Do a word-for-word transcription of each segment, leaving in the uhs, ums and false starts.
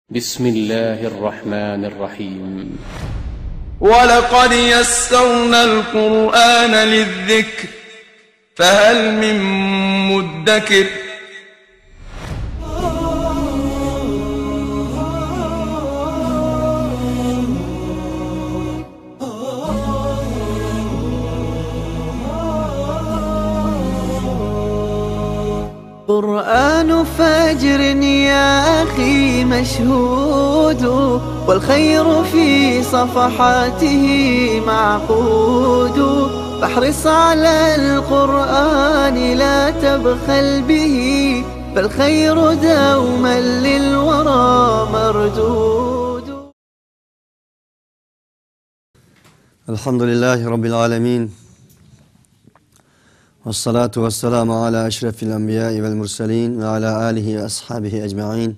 بسم الله الرحمن الرحيم. ولقد يسرنا القرآن للذكر فهل من مدكر. قرآن فجر يا أخي مشهود، والخير في صفحاته معقود، فاحرص على القرآن لا تبخل به، فالخير دوما للورى مردود. الحمد لله رب العالمين، والصلاة والسلام على أشرف الأنبياء والمرسلين وعلى آله وأصحابه أجمعين.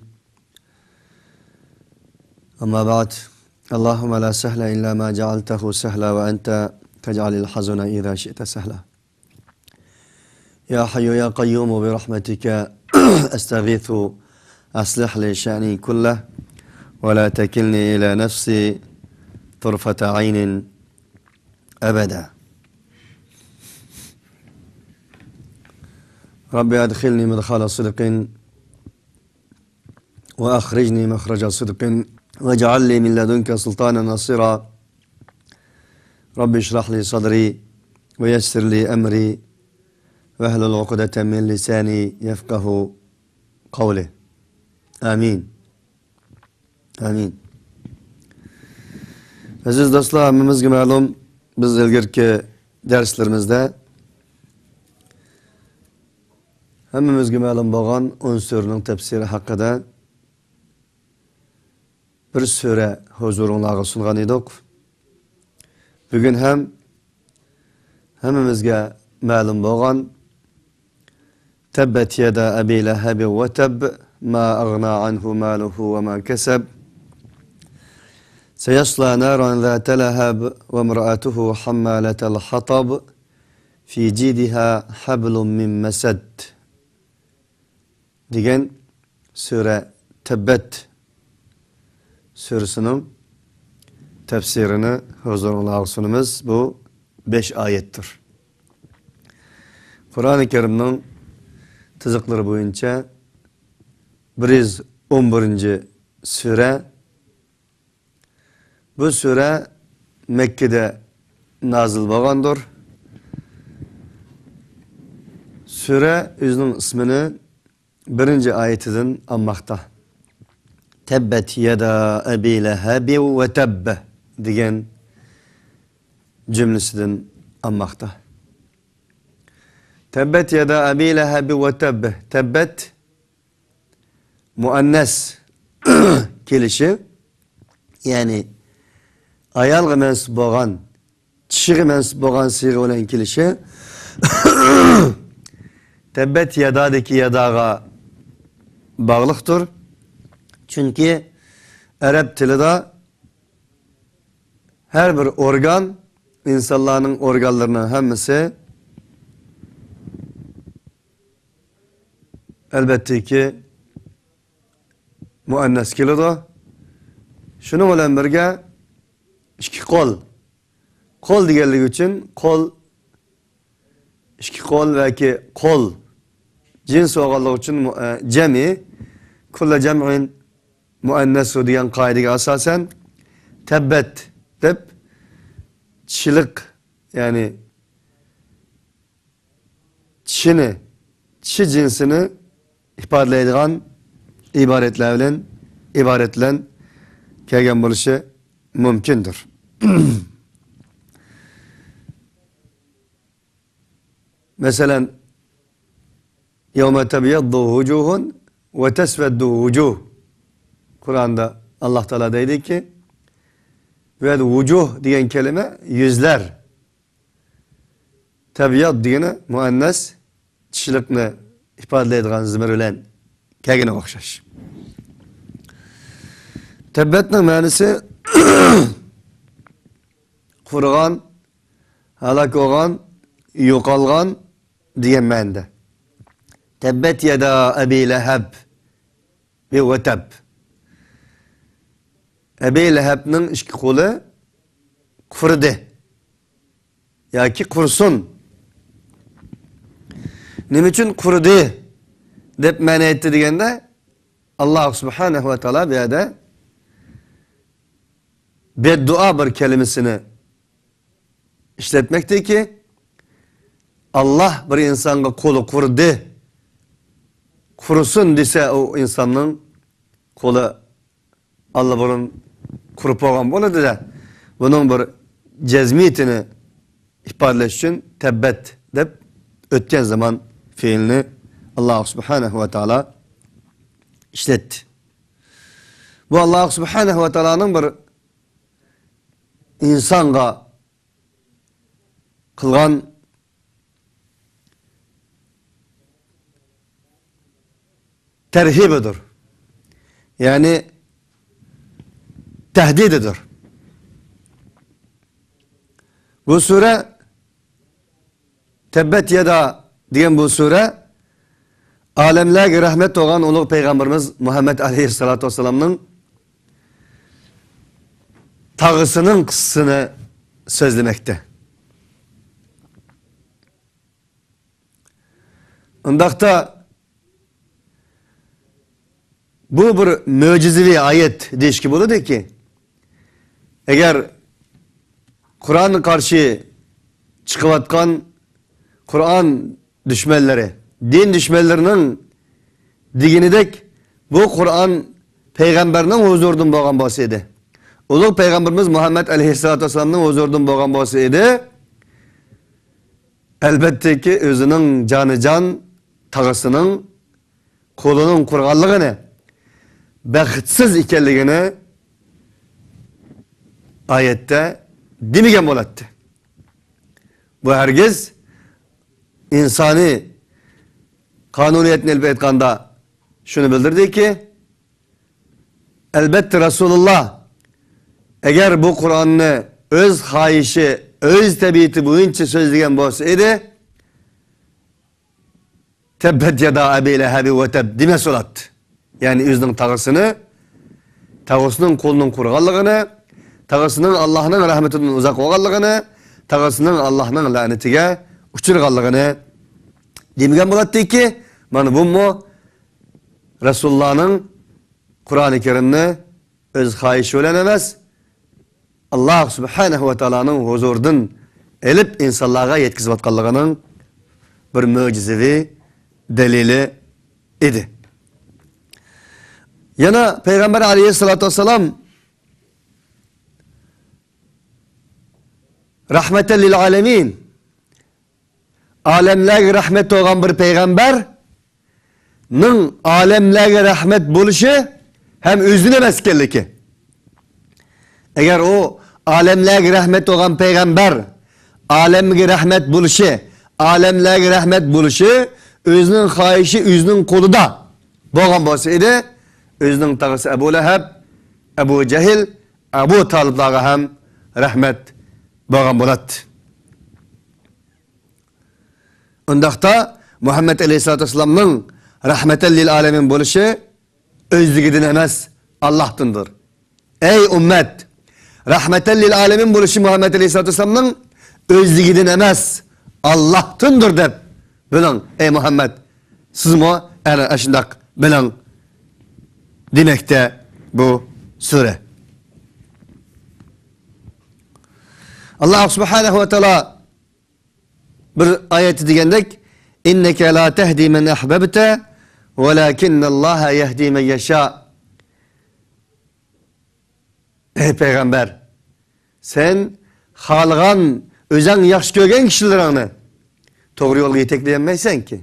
أما بعد، اللهم لا سهل إلا ما جعلته سهلا وأنت تجعل الحزن إذا شئت سهلا. يا حي يا قيوم برحمتك أستغيث أصلح لي شأني كله ولا تكلني إلى نفسي طرفة عين أبدا. رب أدخلني مدخل صدق وأخرجني مخرج صدق واجعل لي من لدنك سلطانا نصيرا. رب اشرح لي صدري ويسر لي أمري واحلل عقدة من لساني يفقه قولي. آمين. آمين. ئەزىز دوستلار، ھەممىمىزگە مەلۇم، بىز ئىلگىرىكى دەرسلىرىمىزدە ھەممىمىزگە مەلۇم بولغان ئون سۈرىنىڭ تەپسىرى ھەققىدە بىر سۈرە ھۇزۇرۇڭلارغا سۇنغان ئىدۇق. بۈگۈن ھەم ھەممىمىزگە مەلۇم بولغان تبت يدا أبي لهب وتب ما أغنى عنه ماله وما كسب سيصلى نارا ذات لهب وامرأته حمالة الحطب في جيدها حبل من مسد دېگەن سۈرە تەببەت سۈرىسىنىڭ تەپسىرىنى ھۇزۇرۇڭلارغا سۇنىمىز. بۇ بەش ئايەتتۇر. قۇرئانى كەرىمنىڭ تىزىقلىرى بويىچە بىر يۈز ئون بىرىنچى سۈرە. بۇ سۈرە مەككىدە نازىل بولغاندۇر. سۈرە ئۆزىنىڭ ئىسمىنى بىرىنچى ئايىتىدىن ئالماقتا. تەببەت يەدا ئەبى لەھەبى ۋە تەبب دېگەن جۈملىسىدىن ئالماقتا. تەببەت يەدا ئەبى لەھەبى ۋە تەبب. تەببەت مۇئەننەس كېلىشى، يەنى ئايالغا مەنسۇپ بولغان، چىشىغا مەنسۇپ بولغان سىيغە بىلەن كېلىشى تەببەت يادادىكى ياداغا باغلىقتۇر. چۈنكى ئەرەب تىلىدا ھەر بىر ئورگان، ئىنسانلارنىڭ ئورگانلىرىنىڭ ھەممىسى ئەلۋەتتىكى مۇئەننەس كېلىدۇ. شۇنىڭ بىلەن بىرگە ئىككى قول. قول دېگەنلىكى ئۈچۈن قول، ئىككى قول ياكى قول جىنس بولغانلىقى ئۈچۈن مۇ-، ئە، جەمئى، كۇللە جەمئىن مۇئەننەسۇ دېگەن قائىدىگە ئاساسەن تەببەت دەپ چىشىلىق، يەنى چىشىنى، چىشى جىنسىنى ئىپادىلەيدىغان ئىبارەتلەر بىلەن، ئىبارەت بىلەن كەلگەن بولۇشى مۇمكىندۇر. مەسىلەن، يَوْمَ تَبْيَضُّ وُجُوهٌ وَتَسْوَدُّ وُجُوهٌ. قۇرئاندا ئاللاھ تائالا دەيدىكى، بۇ يەردە ۋۇجۇھ دېگەن كەلىمە يۈزلەر. تەبياض دېگىنى مۇئەننەس، چىشىلىقنى ئىپادىلەيدىغان زىمىر بىلەن كەلگىنىگە ئوخشاش. تەببەتنىڭ مەنىسى قۇرۇغان، ھالاك بولغان، يوقالغان دېگەن مەنىدە. تەببەت يەدا ئەبى لەھەب ۋە تەب. ئەبى لەھەبنىڭ ئىككى قولى قۇرۇدى. ياكى قۇرۇسۇن. نېمە ئۈچۈن قۇرۇدى دەپ مەنە ئېيتتى دېگەندە، ئاللاھ سۇبھانەھۇ ۋە تائالا بۇ يەردە بەددۇئا بىر كەلىمىسىنى ئىشلەتمەكتىكى، ئاللاھ بىر ئىنسانغا قولى قۇرۇدى، قۇرۇسۇن دېسە، ئۇ ئىنساننىڭ قولى ئاللىبۇرۇن قۇرۇپ بولغان بولىدۇ-دە. بۇنىڭ بىر جەزمىيىتىنى ئىپادىلەش ئۈچۈن تەببەت دەپ ئۆتكەن زامان فېئىلنى ئاللاھ سۇبھانەھۇ ۋە تائالا ئىشلەتتى. بۇ ئاللاھ سۇبھانەھۇ ۋە تائالانىڭ بىر ئىنسانغا قىلغان تەرھىبىدۇر. يەنى تەھدىدىدۇر. بۇ سۈرە تەببەت يادا دېگەن بۇ سۈرە ئالەملەرگە رەھمەت بولغان ئۇلۇغ پەيغەمبىرىمىز مۇھەممەد ئەلەيھىسسالاتۇ ۋەسسالامنىڭ تاغىسىنىڭ قىسسىسىنى سۆزلىمەكتە. ئۇنداقتا بۇ بىر مۆجىزىۋى ئايەت دېيىشكە بولىدۇكى، ئەگەر قۇرئانغا قارشى چىقىۋاتقان قۇرئان دۈشمەنلىرى، دىن دۈشمەنلىرىنىڭ دېگىنىدەك بۇ قۇرئان پەيغەمبەرنىڭ ھۇزۇرىدىن بولغان بولسا ئىدى، ئۇلۇغ پەيغەمبىرىمىز مۇھەممەد ئەلەيھىسسالاتۇ ۋەسسالامنىڭ ھۇزۇرىدىن بولغان بولسا ئىدى، ئەلبەتتىكى، ئۆزىنىڭ جانىجان تاغىسىنىڭ قولىنىڭ قۇرۇغانلىقىنى، بەختسىز ئىكەنلىكىنى ئايەتتە دېمىگەن بولاتتى. بۇ ھەرگىز ئىنسانىي قانۇنىيەتنى ئېلىپ ئېيتقاندا شۇنى بىلدۈردىكى، ئەلبەتتە، رەسۇلۇللا ئەگەر بۇ قۇرئاننى ئۆز خاھىشى، ئۆز تەبىئىتى بويىچە سۆزلىگەن بولسا ئىدى، تەببەت يادا ئەبى لەھەبى ۋە تەب دېمەس بولاتتى. يەنى ئۆزىنىڭ تاغىسىنى، تاغىسىنىڭ قولىنىڭ قۇرۇغانلىقىنى، تاغىسىنىڭ ئاللاھنىڭ رەھمىتىدىن ئۇزاق بولغانلىقىنى، تاغىسىنىڭ ئاللاھنىڭ لەنىتىگە ئۇچرىغانلىقىنى دېمىگەن بولاتتىكى، مانا بۇمۇ رەسۇلۇللانىڭ قۇرئانى كەرىمنى ئۆز خاھىشى بىلەن ئەمەس، ئاللاھ سۇبھانەھۇ ۋە تائالانىڭ ھۇزۇرىدىن ئېلىپ ئىنسانلارغا يەتكۈزۈۋاتقانلىقىنىڭ بىر مۆجىزىۋى دەلىلى ئىدى. يەنە پەيغەمبەر ئەلەيھىسسالاتۇ ۋەسسالام رەھمەتەن لىل ئالەمىن، ئالەملەرگە رەھمەت بولغان بىر پەيغەمبەرنىڭ ئالەملەرگە رەھمەت بولۇشى ھەم ئۆزىدىن ئەمەس ئىكەنلىكى. ئەگەر ئۇ ئالەملەرگە رەھمەت بولغان پەيغەمبەر ئالەمگە رەھمەت بولۇشى، ئالەملەرگە رەھمەت بولۇشى ئۆزىنىڭ خاھىشى، ئۆزىنىڭ قولىدا بولغان بولسا ئىدى، ئۆزىنىڭ تاغىسى ئەبۇ لەھەب، ئەبۇ جەھىل، ئەبۇ تالىپلارغا ھەم رەھمەت بولغان بولاتتى. ئۇنداقتا مۇھەممەد ئەلەيھىسسالاتۇ ۋەسسالامنىڭ رەھمەتەن لىل ئالەمىن بولۇشى ئۆزلۈكىدىن ئەمەس، ئاللاھتىندۇر. ئەي ئۈممەت، رەھمەتەن لىل ئالەمىن بولۇشى مۇھەممەد ئەلەيھىسسالاتۇ ۋەسسالامنىڭ ئۆزلۈكىدىن ئەمەس، ئاللاھتىندۇر دەپ بىلىڭ، ئەي مۇھەممەد، سىزمۇ ئەنە ئاشۇنداق بىلىڭ دېمەكتە بۇ سۈرە. ئاللاھ سۇبھانەھۇ ۋە تائالا بىر ئايەتتە دېگەندەك، «ئىننەكە لا تەھدى مەن ئەھبەبتە، ۋەلاكىننەللاھە يەھدى مەن يەشا.» ئەي پەيغەمبەر، سەن خالىغان، ئۆزەڭ ياخشى كۆرگەن كىشىلىرىڭنى توغرا يولغا يېتەكلىيەلمەيسەنكى.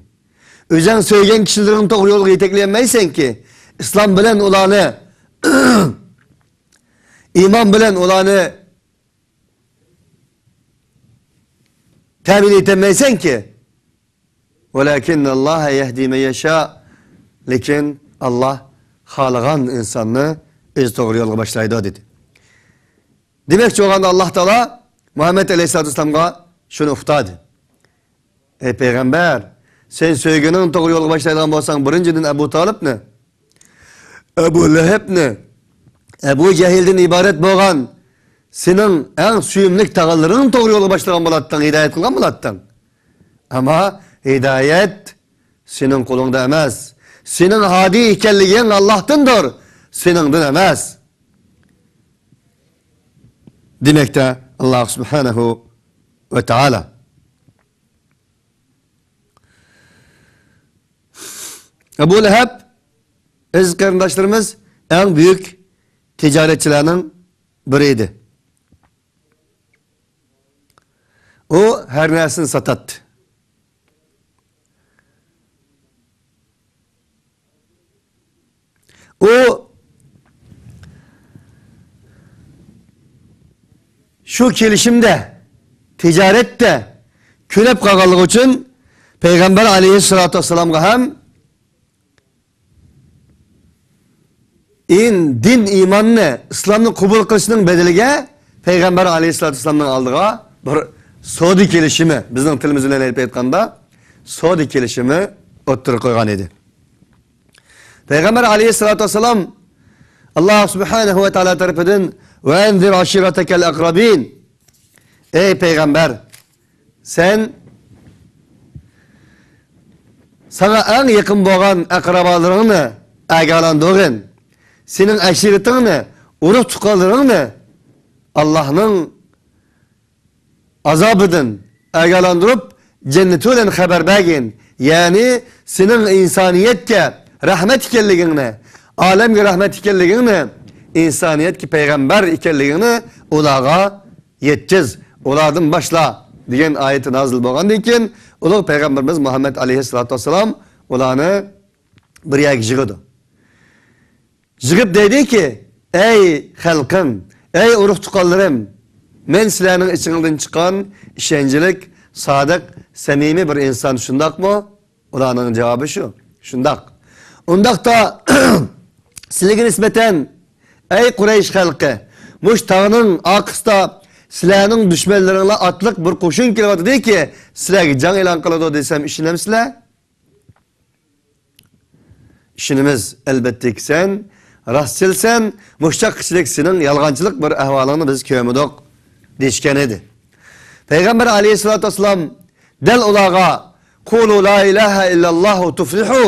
ئۆزەڭ سۆيگەن كىشىلىرىڭنى توغرا يولغا يېتەكلىيەلمەيسەنكى. ئىسلام بىلەن ئۇلارنى، ئىمان بىلەن ئۇلارنى تەمىن ئېتەلمەيسەنكى. ۋەلاكىننەللاھە يەھدى مەن يەشا. لېكىن ئاللاھ خالىغان ئىنساننى ئۆزى توغرا يولغا باشلايدۇ، دېدى. دېمەكچى بولغاندا، ئاللاھ تائالا مۇھەممەد ئەلەيھىسسالاتۇ ۋەسسالامغا شۇنى ئۇقتۇردى. ئەي پەيغەمبەر، سەن سۆيگىنىڭ توغرا يولغا باشلايدىغان بولساڭ، بىرىنچىدىن، ئەبۇ تالىپنى، ئەبۇ لەھەبنى، ئەبۇ جەھىلدىن ئىبارەت بولغان سېنىڭ ئەڭ سۆيۈملۈك تاغىلىرىڭنى توغرا يولغا باشلىغان بولاتتىڭ، ھىدايەت قىلغان بولاتتىڭ. ئەمما ھىدايەت سېنىڭ قولۇڭدا ئەمەس. سېنىڭ ھادىي ئىكەنلىكىڭ ئاللاھتىندۇر، سېنىڭدىن ئەمەس. دېمەكتە ئاللاھ سۇبھانەھۇ ۋە تائالا. ئەبۇ لەھەب، ئەزىز قېرىنداشلىرىمىز، ئەڭ بۈيۈك تىجارەتچىلەرنىڭ بىرى ئىدى. ئۇ ھەر نەرسىنى ساتاتتى. ئۇ شۇ كېلىشىمدە، تىجارەتتە كۆنۈپ قالغانلىقى ئۈچۈن پەيغەمبەر ئەلەيھىسسالاتۇ ۋەسسالامغا ھەم ئىن-، دىن ئىماننى، ئىسلامنى قوبۇل قىلىشنىڭ بەدىلىگە پەيغەمبەر ئەلەيھىسسالاتۇ ۋەسسالامنىڭ ئالدىغا بىر سودا كېلىشىمى، بىزنىڭ تىلىمىز بىلەن ئېلىپ ئېيتقاندا، سودا كېلىشىمى ئوتتۇرىغا قويغان ئىدى. پەيغەمبەر ئەلەيھىسسالاتۇ ۋەسسالام ئاللاھ سۇبھانەھۇ ۋە تائالا تەرىپىدىن، «ۋە ئەنزىر ئاشىرەتەكەل ئەقرەبىن.» ئەي پەيغەمبەر، سەن ساڭا ئەڭ يېقىن بولغان ئەقرىبالىرىڭنى ئاگاھلاندۇرغىن. سېنىڭ ئەشىرىتىڭنى، ئۇرۇق-تۇغقانلىرىڭنى ئاللاھنىڭ ئازابىدىن ئاگاھلاندۇرۇپ، جەننىتى بىلەن خەۋەر بەرگىن. يەنى سېنىڭ ئىنسانىيەتكە رەھمەت ئىكەنلىكىڭنى، ئالەمگە رەھمەت ئىكەنلىكىڭنى، ئىنسانىيەتكە پەيغەمبەر ئىكەنلىكىڭنى ئۇلارغا يەتكۈز، ئۇلاردىن باشلا، دېگەن ئايىتى نازىل بولغاندىن كېيىن، ئۇلۇغ پەيغەمبىرىمىز مۇھەممەد ئەلەيھىسسالاتۇ ۋەسسالام ئۇلارنى بىر يەرگە يىغىدۇ. يىغىپ دەيدىكى، «ئەي خەلقىم، ئەي ئۇرۇق-تۇغقانلىرىم، مەن سىلەرنىڭ ئىچىڭلاردىن چىققان ئىشەنچلىك، سادىق، سەمىمىي بىر ئىنسان، شۇنداقمۇ؟» ئۇلارنىڭ جاۋابى شۇ، «شۇنداق.» «ئۇنداقتا سىلىگە نىسبەتەن، ئەي قۇرەيش خەلقى، مۇشۇ تاغنىڭ ئارقىسىدا سىلەرنىڭ دۈشمەنلىرىڭلار ئاتلىق بىر قوشۇن كېلىۋاتىدىكى، سىلەرگە جەڭ ئېلان قىلىدۇ دېسەم ئىشىنەمسىلەر؟» «ئىشىنىمىز، ئەلبەتتىكى سەن راستچىلسەن، مۇشۇ چاغقىچىلىك سېنىڭ يالغانچىلىق بىر ئەھۋالىڭنى بىز كۆرمىدۇق» دېيىشكەن ئىدى. پەيغەمبەر ئەلەيھىسسالاتۇ ۋەسسالام دەل ئۇلارغا، «قۇلۇ لا ئىلاھە ئىللاللاھۇ تۇفلىھۇ»،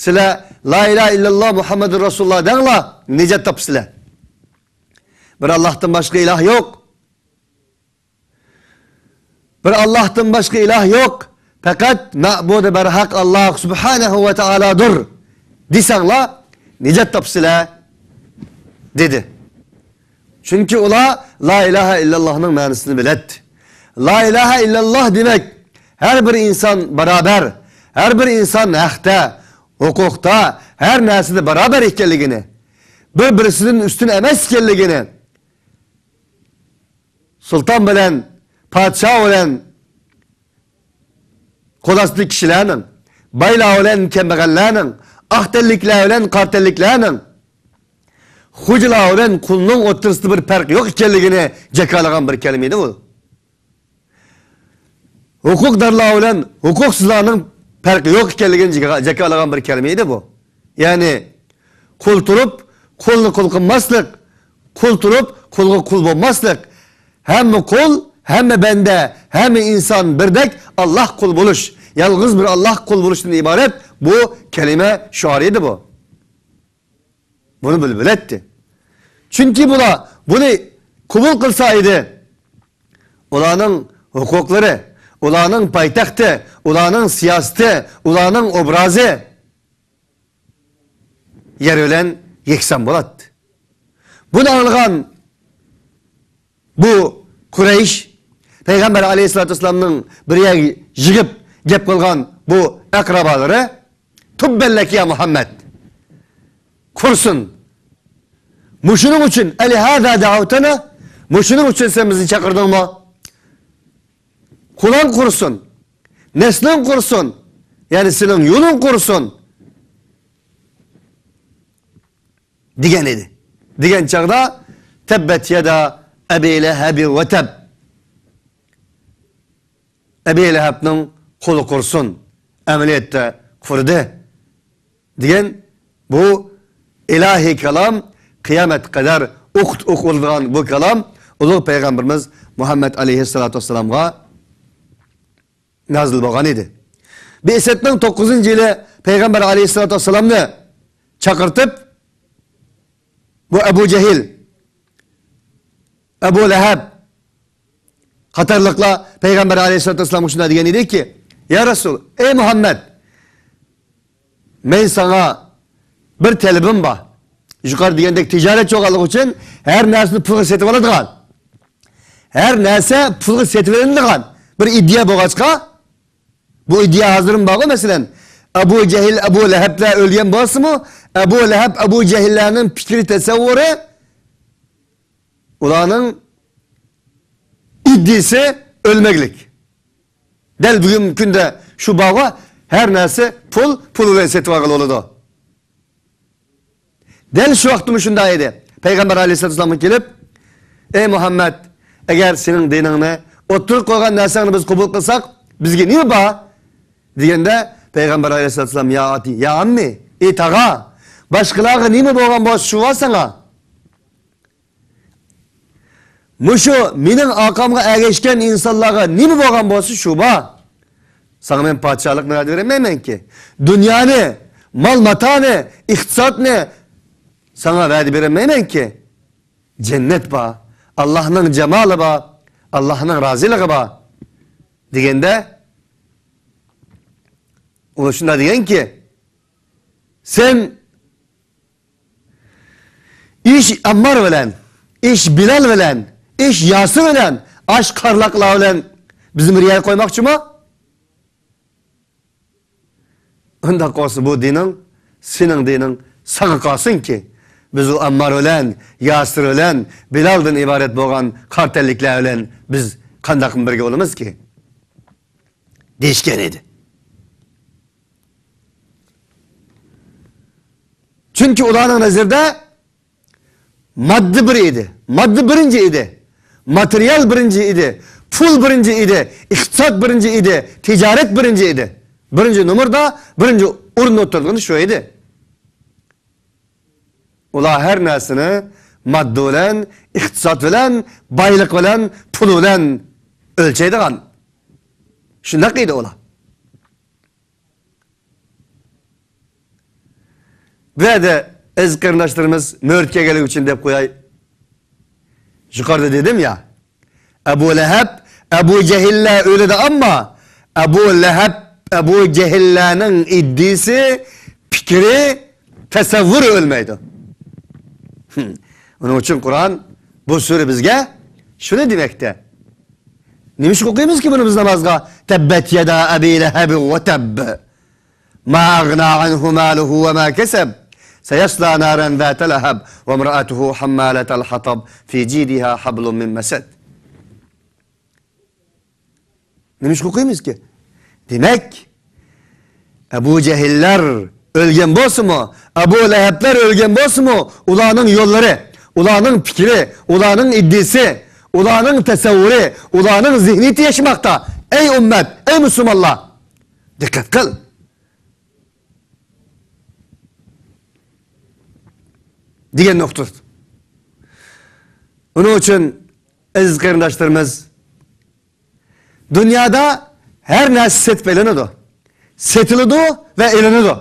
سىلەر «لا ئىلاھە ئىللاللاھ مۇھەممەدۇر رەسۇلۇللاھ» دەڭلار، نىجات تاپىسىلەر. بىر ئاللاھتىن باشقا ئىلاھ يوق. بىر ئاللاھتىن باشقا ئىلاھ يوق. پەقەت مەبۇدى بەرھەق ئاللاھ سۇبھانەھۇ ۋە تائالادۇر دېسەڭلار، نىجات تاپىسىلەر، دېدى. چۈنكى ئۇلار لا ئىلاھە ئىللاللاھنىڭ مەنىسىنى بىلەتتى. لا ئىلاھە ئىللاللاھ دېمەك، ھەر بىر ئىنسان باراۋەر، ھەر بىر ئىنسان ھەقتە، ھوقۇقتا، ھەر نەرسىدە باراۋەر ئىكەنلىكىنى، بىر-بىرسىدىن ئۈستۈن ئەمەس ئىكەنلىكىنى، سۇلتان بىلەن، پادىشاھ بىلەن قول ئاستىدىكى كىشىلەرنىڭ، بايلار بىلەن كەمبەغەللەرنىڭ، ئاق تەنلىكلەر بىلەن قارا تەنلىكلەرنىڭ، خوجىلار بىلەن قۇلنىڭ ئوتتۇرىسىدا بىر پەرق يوق ئىكەنلىكىنى جاكارلىغان بىر كەلىمە ئىدى بۇ. ھوقۇقدارلار بىلەن ھوقۇقسىزلارنىڭ پەرقى يوق ئىكەنلىكىنى جاكارلىغان بىر كەلىمە ئىدى بۇ. يەنى، قۇل تۇرۇپ، قۇلنى قۇل قىلماسلىق، قۇل تۇرۇپ، قۇلغا قۇل بولماسلىق. ھەممە قۇل، ھەممە بەندە، ھەممە ئىنسان بىردەك ئاللاھ قۇل بولۇش، يالغۇز بىر ئاللاھ قۇل بولۇشتىن ئىبارەت بۇ كەلىمە شوئارى ئىدى بۇ. بۇنى بىلىپ بىلەتتى. چۈنكى بۇلار بۇنى قوبۇل قىلسا ئىدى، ئۇلارنىڭ ھوقۇقلىرى، ئۇلارنىڭ پايتەختى، ئۇلارنىڭ سىياسىتى، ئۇلارنىڭ ئوبرازى يەر بىلەن يەكسان بولاتتى. بۇنى ئاڭلىغان بۇ قۇرەيش، پەيغەمبەر ئەلەيھىسسالاتۇ ۋەسسالامنىڭ بىر يەرگە يىغىپ گەپ قىلغان بۇ ئەقرىبالىرى، تۇببەللەك يا مۇھەممەد، قۇرسۇن. مۇشۇنىڭ ئۈچۈن، ئەلىھازا دەئەۋتەنا، مۇشۇنىڭ ئۈچۈن سەن بىزنى چاقىردىڭمۇ؟ قۇلۇڭ قۇرسۇن، نەسلىڭ قۇرسۇن، يەنى سېنىڭ يولۇڭ قۇرسۇن، دېگەن ئىدى. دېگەن چاغدا، تەببەت يەدا ئەبى لەھەبى ۋە تەب. ئەبى لەھەبنىڭ قولى قۇرسۇن، ئەمەلىيەتتە قۇرۇدى، دېگەن بۇ ئىلاھىي كالام قىيامەتكە قەدەر ئوقۇت ئوقۇلىدىغان بۇ كالام ئۇلۇغ پەيغەمبىرىمىز مۇھەممەد ئەلەيھىسسالاتۇ ۋەسسالامغا نازىل بولغان ئىدى. بىئسەتنىڭ توققۇزىنچى يىلى پەيغەمبەر ئەلەيھىسسالاتۇ ۋەسسالامنى چاقىرتىپ، بۇ ئەبۇ جەھىل، ئەبۇ لەھەب قاتارلىقلار پەيغەمبەر ئەلەيھىسسالاتۇ ۋەسسالامغا شۇنداق دېگەن ئىدىكى، يا رەسۇل، ئەي مۇھەممەد، مەن ساڭا بىر تەلىپىم بار. يۇقىرىدا دېگەندەك تىجارەتچى بولغانلىقى ئۈچۈن ھەر نەرسىنى پۇلغا سېتىۋالىدىغان، ھەر نەرسە پۇلغا سېتىۋېلىنىدىغان بىر ئىدىيە بولغاچقا، بۇ ئىدىيە ھازىرمۇ بارغۇ، مەسىلەن، ئەبۇ جەھىل، ئەبۇ لەھەبلەر ئۆلگەن بولسىمۇ، ئەبۇ لەھەب، ئەبۇ جەھىللەرنىڭ پىكرى، تەسەۋۋۇرى، ئۇلارنىڭ ئىدىيىسى ئۆلمەكلىك. دەل بۈگۈنكى كۈندە شۇ بارغۇ، ھەر نەرسە پۇل، پۇل بىلەن سېتىۋالغىلى بولىدۇ. دەل شۇ ۋاقىتتىمۇ شۇنداق ئىدى. پەيغەمبەر ئەلەيھىسسالاتۇ ۋەسسالامغا كېلىپ، ئەي مۇھەممەد، ئەگەر سېنىڭ دىنىڭنى، ئوتتۇرىغا قويغان نەرسەڭنى بىز قوبۇل قىلساق، بىزگە نېمە بار؟ دېگەندە، پەيغەمبەر ئەلەيھىسسالاتۇ ۋەسسالام، يا ئاتى، يا ئەممى، ئەي تاغا، باشقىلارغا نېمە بولغان بولسا شۇ بار ساڭا. مۇشۇ مېنىڭ ئارقامغا ئەگەشكەن ئىنسانلارغا نېمە بولغان بولسا شۇ بار. ساڭا مەن پادىشاھلىقنى ۋەدە بېرەلمەيمەنكى. دۇنيانى، مال-ماتانى، ئىقتىسادنى ساڭا ۋەدە بېرەلمەيمەنكى. جەننەت بار، ئاللاھنىڭ جامالى بار، ئاللاھنىڭ رازىلىقى بار، دېگەندە، ئۇ شۇنداق دېگەنكى، سەن ئىش ئەممار بىلەن، ئىش بىلال بىلەن، ئىش ياسىر بىلەن، ئاش قارلاقلار بىلەن بىزنى بىر يەرگە قويماقچىمۇ؟ ئۇنداق بولسا بۇ دىنىڭ، سېنىڭ دىنىڭ ساڭا قالسۇنكى. بىز ئۇ ئەممار بىلەن، ياسىر بىلەن، بىلالدىن ئىبارەت بولغان قارا تەنلىكلەر بىلەن بىز قانداقمۇ بىرگە بولىمىزكى؟ دېيىشكەن ئىدى. چۈنكى ئۇلارنىڭ نەزىرىدە ماددا بىر ئىدى. ماددا بىرىنچى ئىدى. ماتېرىيال بىرىنچى ئىدى. پۇل بىرىنچى ئىدى. ئىقتىساد بىرىنچى ئىدى. تىجارەت بىرىنچى ئىدى. بىرىنچى نومۇردا، بىرىنچى ئورۇندا ئولتۇرىدىغىنى شۇ ئىدى. ئۇلار ھەر نەرسىنى ماددا بىلەن، ئىقتىساد بىلەن، بايلىق بىلەن، پۇل بىلەن ئۆلچەيدىغان. شۇنداق ئىدى ئۇلار. بۇ يەردە ئەزىز قېرىنداشلىرىمىز مۆرىتى كەلگەنلىكى ئۈچۈن دەپ قوياي. يۇقىرىدا دېدىم يا، ئەبۇ لەھەب، ئەبۇ جەھىللەر ئۆلىدۇ، ئەمما ئەبۇ لەھەب، ئەبۇ جەھىللەرنىڭ ئىدىيىسى، پىكرى، تەسەۋۋۇرى ئۆلمەيدۇ. ھىم. ئۇنىڭ ئۈچۈن قۇرئان، بۇ سۈرە بىزگە شۇنى دېمەكتە. نېمىشقا ئوقۇيمىزكى بۇنى بىز نامازغا؟ تەببەت يەدا ئەبى لەھەب ۋە تەب. ما ئەغنا ئەنھۇ مالۇھۇ ۋە ما كەسەب. سەيەسلا نارەن زاتە لەھەب ۋە ئىمرائەتۇھۇ ھەممالەتەل ھەتەب فى جىدىھا ھەبلۇم مىن مەسەد. نېمىشقا ئوقۇيمىزكى؟ دېمەك، ئەبۇ جەھىللەر ئۆلگەن بولسىمۇ، ئەبۇ لەھەبلەر ئۆلگەن بولسىمۇ، ئۇلارنىڭ يوللىرى، ئۇلارنىڭ پىكرى، ئۇلارنىڭ ئىدىيىسى، ئۇلارنىڭ تەسەۋۋۇرى، ئۇلارنىڭ زېھنىيىتى ياشىماقتا. ئەي ئۈممەت، ئەي مۇسۇلمانلار، دىققەت قىل. دېگەن نۇقتا. ئۇنىڭ ئۈچۈن، ئەزىز قېرىنداشلىرىمىز، دۇنيادا ھەر نەرسە سېتىپ ئېلىنىدۇ. سېتىلىدۇ ۋە ئېلىنىدۇ.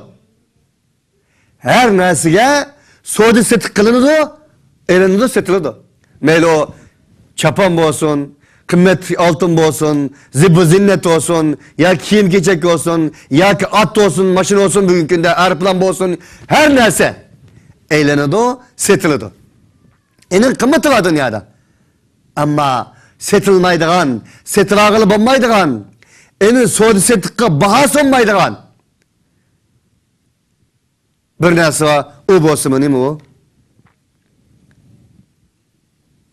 ھەر نەرسىگە سودا سېتىق قىلىنىدۇ، ئېلىنىدۇ، سېتىلىدۇ. مەيلى ئۇ چاپان بولسۇن، قىممەتلىك ئالتۇن بولسۇن، زىبۇ زىننەت بولسۇن، ياكى كىيىم-كېچەك بولسۇن، ياكى ئات بولسۇن، ماشىنا بولسۇن، بۈگۈنكى كۈندە ئايروپىلان بولسۇن، ھەر نەرسە ئېلىنىدۇ، سېتىلىدۇ. ئېنىڭ قىممىتى بار دۇنيادا. ئەمما سېتىلمايدىغان، سېتىۋالغىلى بولمايدىغان، ئېنى سودا سېتىققا باھا سۇنمايدىغان بىر نەرسە بار، ئۇ بولسىمۇ نېمە ئۇ؟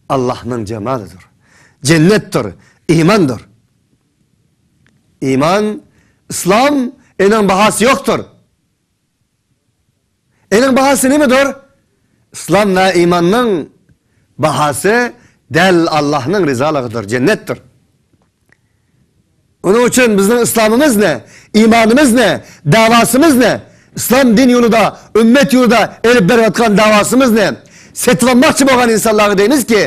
ئاللاھنىڭ جامالىدۇر، جەننەتتۇر، ئىماندۇر. ئىمان، ئىسلام، ئېنىڭ باھاسى يوقتۇر. ئېنىڭ باھاسى نېمىدۇر؟ ئىسلام ۋە ئىماننىڭ باھاسى دەل ئاللاھنىڭ رىزالىقىدۇر، جەننەتتۇر. ئۇنىڭ ئۈچۈن بىزنىڭ ئىسلامىمىزنى، ئىمانىمىزنى، دەۋاسىمىزنى، ئىسلام دىن يولىدا، ئۈممەت يولىدا ئېلىپ بېرىۋاتقان دەۋاسىمىزنى سېتىۋالماقچى بولغان ئىنسانلارغا دەيمىزكى،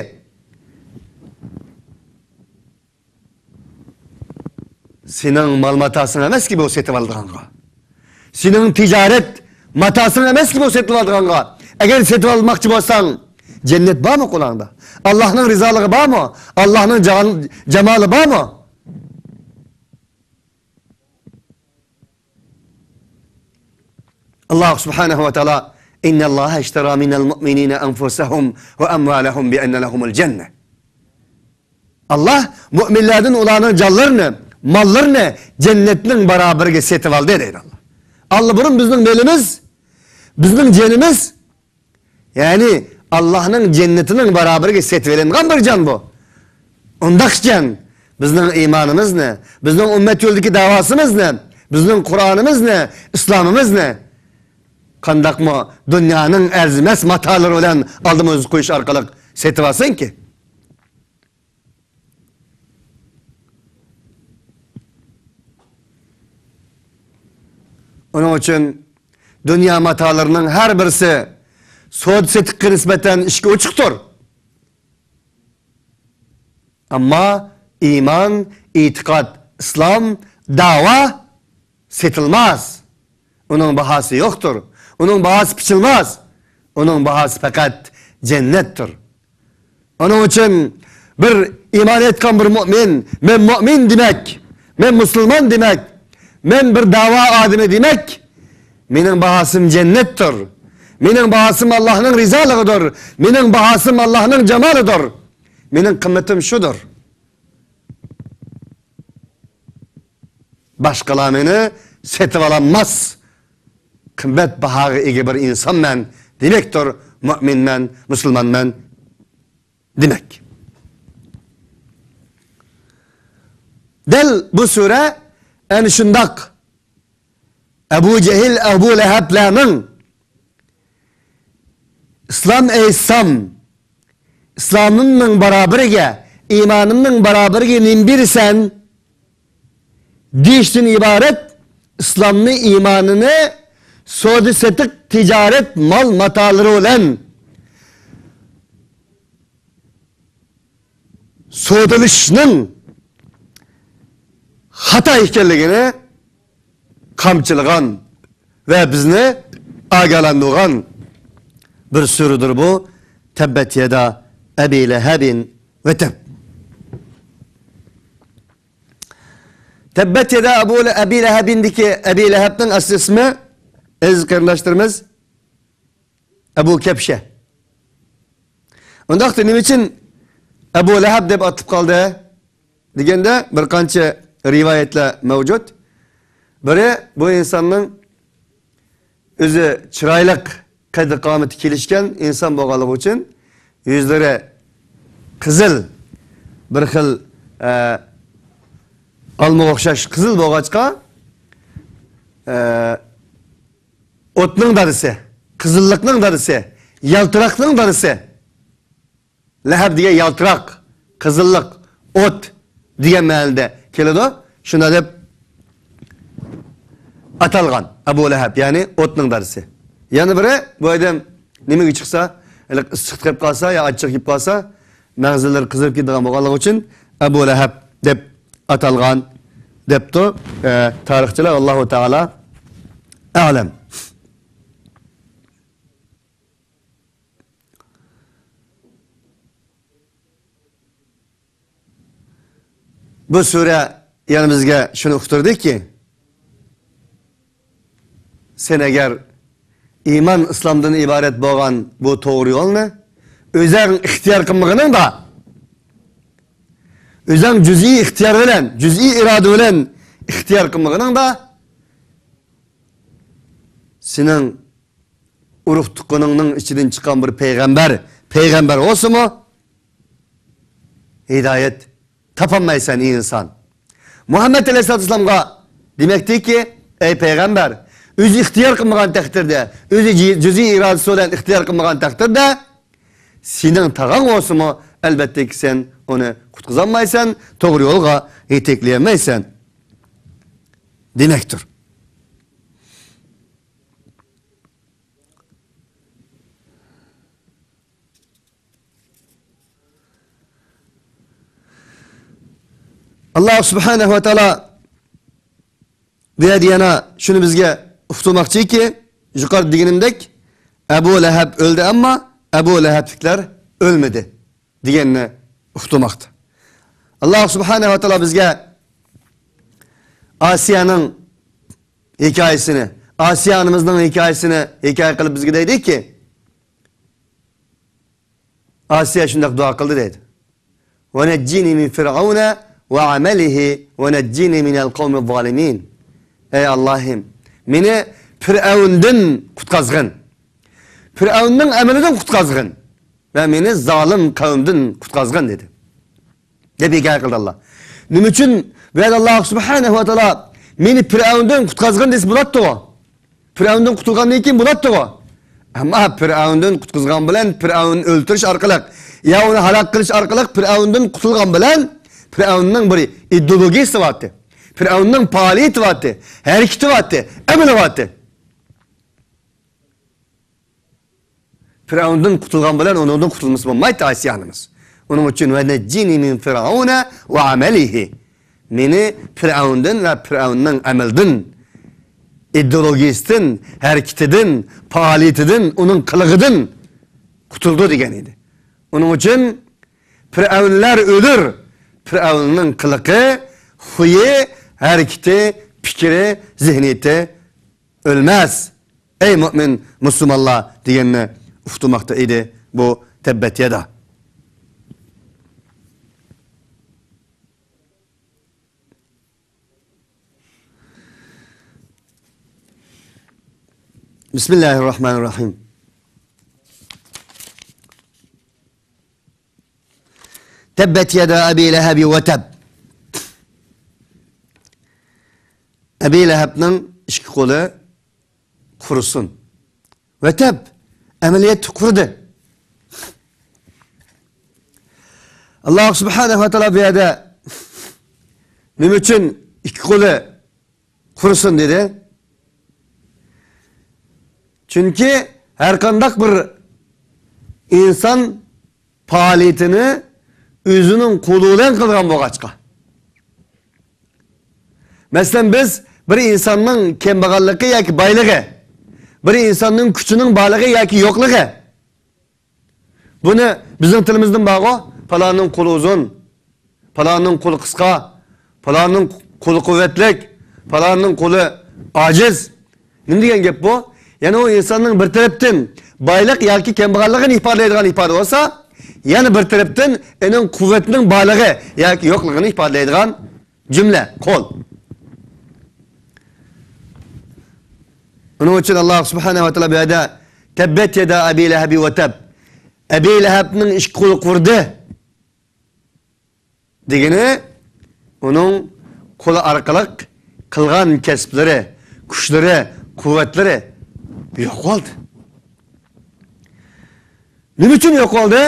سېنىڭ مال ماتاسىڭ ئەمەسكى بۇ سېتىۋالىدىغانغا. سېنىڭ تىجارەت ماتاسىڭ ئەمەسكى بۇ سېتىۋالىدىغانغا. ئەگەر سېتىۋالماقچى بولساڭ، جەننەت بارمۇ قولۇڭدا؟ ئاللاھنىڭ رىزالىقى بارمۇ؟ ئاللاھنىڭ جان-، جامالى بارمۇ؟ ئاللاھ سۇبھانەھۇ ۋە تائالا، «إن الله اشترى من المؤمنين أنفسهم وأموالهم بأن لهم الجنة.» ئاللاھ مۆمىنلەردىن ئۇلارنىڭ جانلىرىنى، ماللىرىنى جەننەتنىڭ بارابىرىگە سېتىۋالدى دەيدۇ ئاللاھ. ئاللىبۇرۇن بىزنىڭ مېلىمىز، بىزنىڭ جېنىمىز، يەنى ئاللاھنىڭ جەننىتىنىڭ بارابىرىگە سېتىۋېلىنغان بىر جان بۇ. ئۇنداق ئىكەن، بىزنىڭ ئىمانىمىزنى، بىزنىڭ ئۈممەت يولىدىكى دەۋاسىمىزنى، بىزنىڭ قۇرئانىمىزنى، ئىسلامىمىزنى قانداقمۇ دۇنيانىڭ ئەرزىمەس ماتالىرى بىلەن ئالدىمىزغا قويۇش ئارقىلىق سېتىۋالسۇنكى؟ ئۇنىڭ ئۈچۈن دۇنيا ماتالىرىنىڭ ھەر بىرسى سودا سېتىققا نىسبەتەن ئىشىكى ئوچۇقتۇر. ئەمما ئىمان، ئېتىقاد، ئىسلام، داۋا سېتىلماس. ئۇنىڭ باھاسى يوقتۇر. ئۇنىڭ باھاسى پىچىلماس. ئۇنىڭ باھاسى پەقەت جەننەتتۇر. ئۇنىڭ ئۈچۈن بىر ئىمان ئېيتقان بىر مۆمىن، مەن مۆمىن دېمەك، مەن مۇسۇلمان دېمەك، مەن بىر داۋا ئادىمى دېمەك، مېنىڭ باھاسىم جەننەتتۇر. مېنىڭ باھاسىم ئاللاھنىڭ رىزالىقىدۇر. مېنىڭ باھاسىم ئاللاھنىڭ جامالىدۇر. مېنىڭ قىممىتىم شۇدۇر. باشقىلار مېنى سېتىۋالالماس قىممەت باھاغا ئىگە بىر ئىنسانمەن دېمەكتۇر، مۆمىنمەن، مۇسۇلمانمەن دېمەك. دەل بۇ سۈرە ئەنە شۇنداق ئەبۇ جەھىل، ئەبۇ لەھەبلەرنىڭ ئىسلام ئېيتسام، ئىسلامىمنىڭ بارابىرىگە، ئىمانىمنىڭ بارابىرىگە نېمە بېرىسەن؟ دېيىشتىن ئىبارەت ئىسلامنى، ئىمانىنى سودا سېتىق، تىجارەت، مال ماتالىرى بىلەن سودىلىشىشنىڭ خاتا ئىكەنلىكىنى قامچىلىغان ۋە بىزنى ئاگاھلاندۇرغان بىر سۈرىدۇر بۇ. تەببەت يەدا ئەبى لەھەبىن ۋە تەب. تەببەت يەدا ئەبۇ لە-، ئەبى لەھەبىندىكى ئەبى لەھەبنىڭ ئەسلى ئىسمى، ئەزىز قېرىنداشلىرىمىز، ئەبۇ كەبشە. ئۇنداقتا نېمە ئۈچۈن ئەبۇ لەھەب دەپ ئاتىلىپ قالدى دېگەندە، بىر قانچە رىۋايەتلەر مەۋجۇت. بىرى، بۇ ئىنساننىڭ ئۆزى چىرايلىق، قەددى-قامىتى كېلىشكەن ئىنسان بولغانلىقى ئۈچۈن يۈزلىرى قىزىل، بىر خىل، ئە، ئالمىغا ئوخشاش قىزىل بولغاچقا، ئە، ئوتنىڭ دادىسى، قىزىللىقنىڭ دادىسى، يالتىراقنىڭ دادىسى. لەھەب دېگەن يالتىراق، قىزىللىق، ئوت دېگەن مەنىدە كېلىدۇ. شۇنداق دەپ ئاتالغان ئەبۇ لەھەب، يەنى ئوتنىڭ دادىسى. يەنە بىرى، بۇ ئادەم نېمىگە چىقسا، ھېلىقى ئىسسىق تېپىپ قالسا يا ئاچچىق يەپ قالسا، مەڭزىلىرى قىزىرىپ كېتىدىغان بولغانلىقى ئۈچۈن ئەبۇ لەھەب دەپ ئاتالغان دەپتۇ، ئە، تارىخچىلار. ۋاللاھۇ تائالا ئەلەم. بۇ سۈرە يەنە بىزگە شۇنى ئۇقتۇردىكى، سەن ئەگەر ئىمان ئىسلامدىن ئىبارەت بولغان بۇ توغرا يولنى ئۆزەڭ ئىختىيار قىلمىغىنىڭدا، ئۆزەڭ جۈزئىي ئىختىيار بىلەن، جۈزئىي ئىرادە بىلەن ئىختىيار قىلمىغىنىڭدا، سېنىڭ ئۇرۇق-تۇغقىنىڭنىڭ ئىچىدىن چىققان بىر پەيغەمبەر، پەيغەمبەر بولسىمۇ، ھىدايەت تاپالمايسەن، ئىنسان. مۇھەممەد ئەلەيھىسسالاتۇ ۋەسسالامغا دېمەكتىكى، ئەي پەيغەمبەر، ئۆزى ئىختىيار قىلمىغان تەقدىردە، ئۆزى جى-، جۈزئىي ئىرادىسى بىلەن ئىختىيار قىلمىغان تەقدىردە، سېنىڭ تاغاڭ بولسىمۇ، ئەلۋەتتىكى، سەن ئۇنى قۇتقۇزالمايسەن، توغرا يولغا يېتەكلىيەلمەيسەن دېمەكتۇر. ئاللا سۇبھانەھۇ ۋە تائالا بۇ يەردە يەنە شۇنى بىزگە ئۇقتۇرماقچىكى، يۇقىرىدا دېگىنىمدەك، ئەبۇ لەھەب ئۆلدى، ئەمما ئەبۇ لەھەبلىكلەر ئۆلمىدى دېگەننى ئۇقتۇرماقتا. ئاللا سۇبھانەھۇ ۋە تائالا بىزگە ئاسىيانىڭ ھېكايىسىنى، ئاسىيا ئانىمىزنىڭ ھېكايىسىنى ھېكايە قىلىپ بىزگە دەيدىكى، ئاسىيا شۇنداق دۇئا قىلدى دەيدۇ. ونجني من فرعون وعمله ونجني من القوم الظالمين. ئەي ئاللاھىم، مېنى پىرئەۋندىن قۇتقازغىن. پىرئەۋننىڭ ئەمىلىدىن قۇتقازغىن. ۋە مېنى زالىم قەۋمدىن قۇتقازغىن دېدى. دەپ ھېكايە قىلدى ئاللا. نېمە ئۈچۈن بۇ يەردە ئاللا سۇبھانەھۇ ۋە تائالا مېنى پىرئەۋندىن قۇتقازغىن دېسە بولاتتىغۇ؟ پىرئەۋندىن قۇتۇلغاندىن كېيىن بولاتتىغۇ. ئەمما پىرئەۋندىن قۇتقۇزغان بىلەن پىرئەۋننى ئۆلتۈرۈش ئارقىلىق، يا ئۇنى ھالاك قىلىش ئارقىلىق پىرئەۋندىن قۇتۇلغان بىلەن پىرئەۋننىڭ بىر ئىدېئولوگىيىسى بارتتى. پىرئەۋننىڭ پائالىيىتى بارتتى، ھەرىكىتى بارتتى، ئەمىلى بارتتى. پىرئەۋندىن قۇتۇلغان بىلەن ئۇنىڭدىن قۇتۇلمىسا بولمايتتى ئاسىيا ئانىمىز. ئۇنىڭ ئۈچۈن ونجني من فرعون وعمله. مېنى پىرئەۋندىن ۋە پىرئەۋننىڭ ئەمىلىدىن، ئىدېئولوگىيىسىدىن، ھەرىكىتىدىن، پائالىيىتىدىن، ئۇنىڭ قىلىقىدىن قۇتۇلدى دېگەن ئىدى. ئۇنىڭ ئۈچۈن پىرئەۋنلەر ئۆلۈر، پىرئەۋننىڭ قىلىقى، خۇيى، ھەرىكىتى، پىكرى، زېھنىيىتى ئۆلمەس، ئەي مۆمىن مۇسۇلمانلار دېگەننى ئۇقتۇرماقتا ئىدى بۇ تەببەت يەدا. بىسمىللاھىررەھمانىررەھىم. تەببەت يەدا ئەبى لەھەبى ۋە تەب. ئەبى لەھەبنىڭ ئىككى قولى قۇرۇسۇن. ۋە تەب، ئەمەلىيەتتە قۇرۇدى. ئاللا سۇبھانەھۇ ۋە تائالا بۇ يەردە نېمە ئۈچۈن ئىككى قولى قۇرۇسۇن دېدى؟ چۈنكى ھەرقانداق بىر ئىنسان پائالىيىتىنى ئۆزىنىڭ قولى بىلەن قىلغان بولغاچقا. مەسىلەن، بىز بىر ئىنساننىڭ كەمبەغەللىكى ياكى بايلىقى، بىر ئىنساننىڭ كۈچىنىڭ بارلىقى ياكى يوقلۇقى، بۇنى بىزنىڭ تىلىمىزدىن بارغۇ، پالاننىڭ قولى ئۇزۇن، پالاننىڭ قولى قىسقا، پالاننىڭ قولى قۇۋۋەتلىك، پالاننىڭ قولى ئاجىز. نېمە دېگەن گەپ بۇ؟ يەنى ئۇ ئىنساننىڭ بىر تەرەپتىن بايلىق ياكى كەمبەغەللىكىنى ئىپادىلەيدىغان ئىپادە بولسا، يەنە بىر تەرەپتىن ئېنىڭ قۇۋۋىتىنىڭ بارلىقى ياكى يوقلۇقىنى ئىپادىلەيدىغان جۈملە، قول. ئۇنىڭ ئۈچۈن ئاللا سۇبھانەھۇ ۋە تائالا بۇ يەردە تەببەت يەدا ئەبى لەھەبى ۋە تەب. ئەبى لەھەبنىڭ ئىككى قولى قۇرۇدى دېگىنى، ئۇنىڭ قولى ئارقىلىق قىلغان كەسىپلىرى، كۈچلىرى، قۇۋۋەتلىرى يوق بولدى. نېمە ئۈچۈن يوق بولدى؟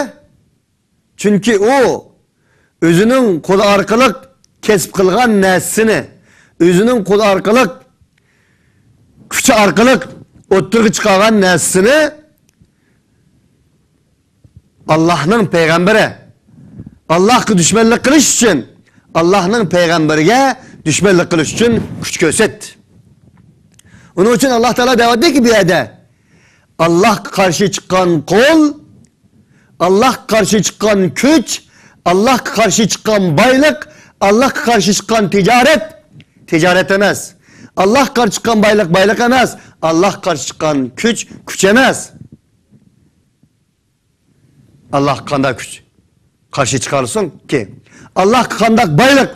چۈنكى ئۇ ئۆزىنىڭ قولى ئارقىلىق كەسىپ قىلغان نەرسىسىنى، ئۆزىنىڭ قولى ئارقىلىق، كۈچى ئارقىلىق ئوتتۇرىغا چىقارغان نەرسىسىنى ئاللاھنىڭ پەيغەمبىرى، ئاللاھقا دۈشمەنلىك قىلىش ئۈچۈن، ئاللاھنىڭ پەيغەمبىرىگە دۈشمەنلىك قىلىش ئۈچۈن كۈچ كۆرسەتتى. ئۇنىڭ ئۈچۈن ئاللا تائالا دەۋاتىدۇكى بۇ يەردە، ئاللاھقا قارشى چىققان قول، ئاللاھقا قارشى چىققان كۈچ، ئاللاھقا قارشى چىققان بايلىق، ئاللاھقا قارشى چىققان تىجارەت، تىجارەت ئەمەس. ئاللاھقا قارشى چىققان بايلىق، بايلىق ئەمەس. ئاللاھقا قارشى چىققان كۈچ، كۈچ ئەمەس. ئاللاھقا قانداق كۈچ قارشى چىقارسۇنكى؟ ئاللاھقا قانداق بايلىق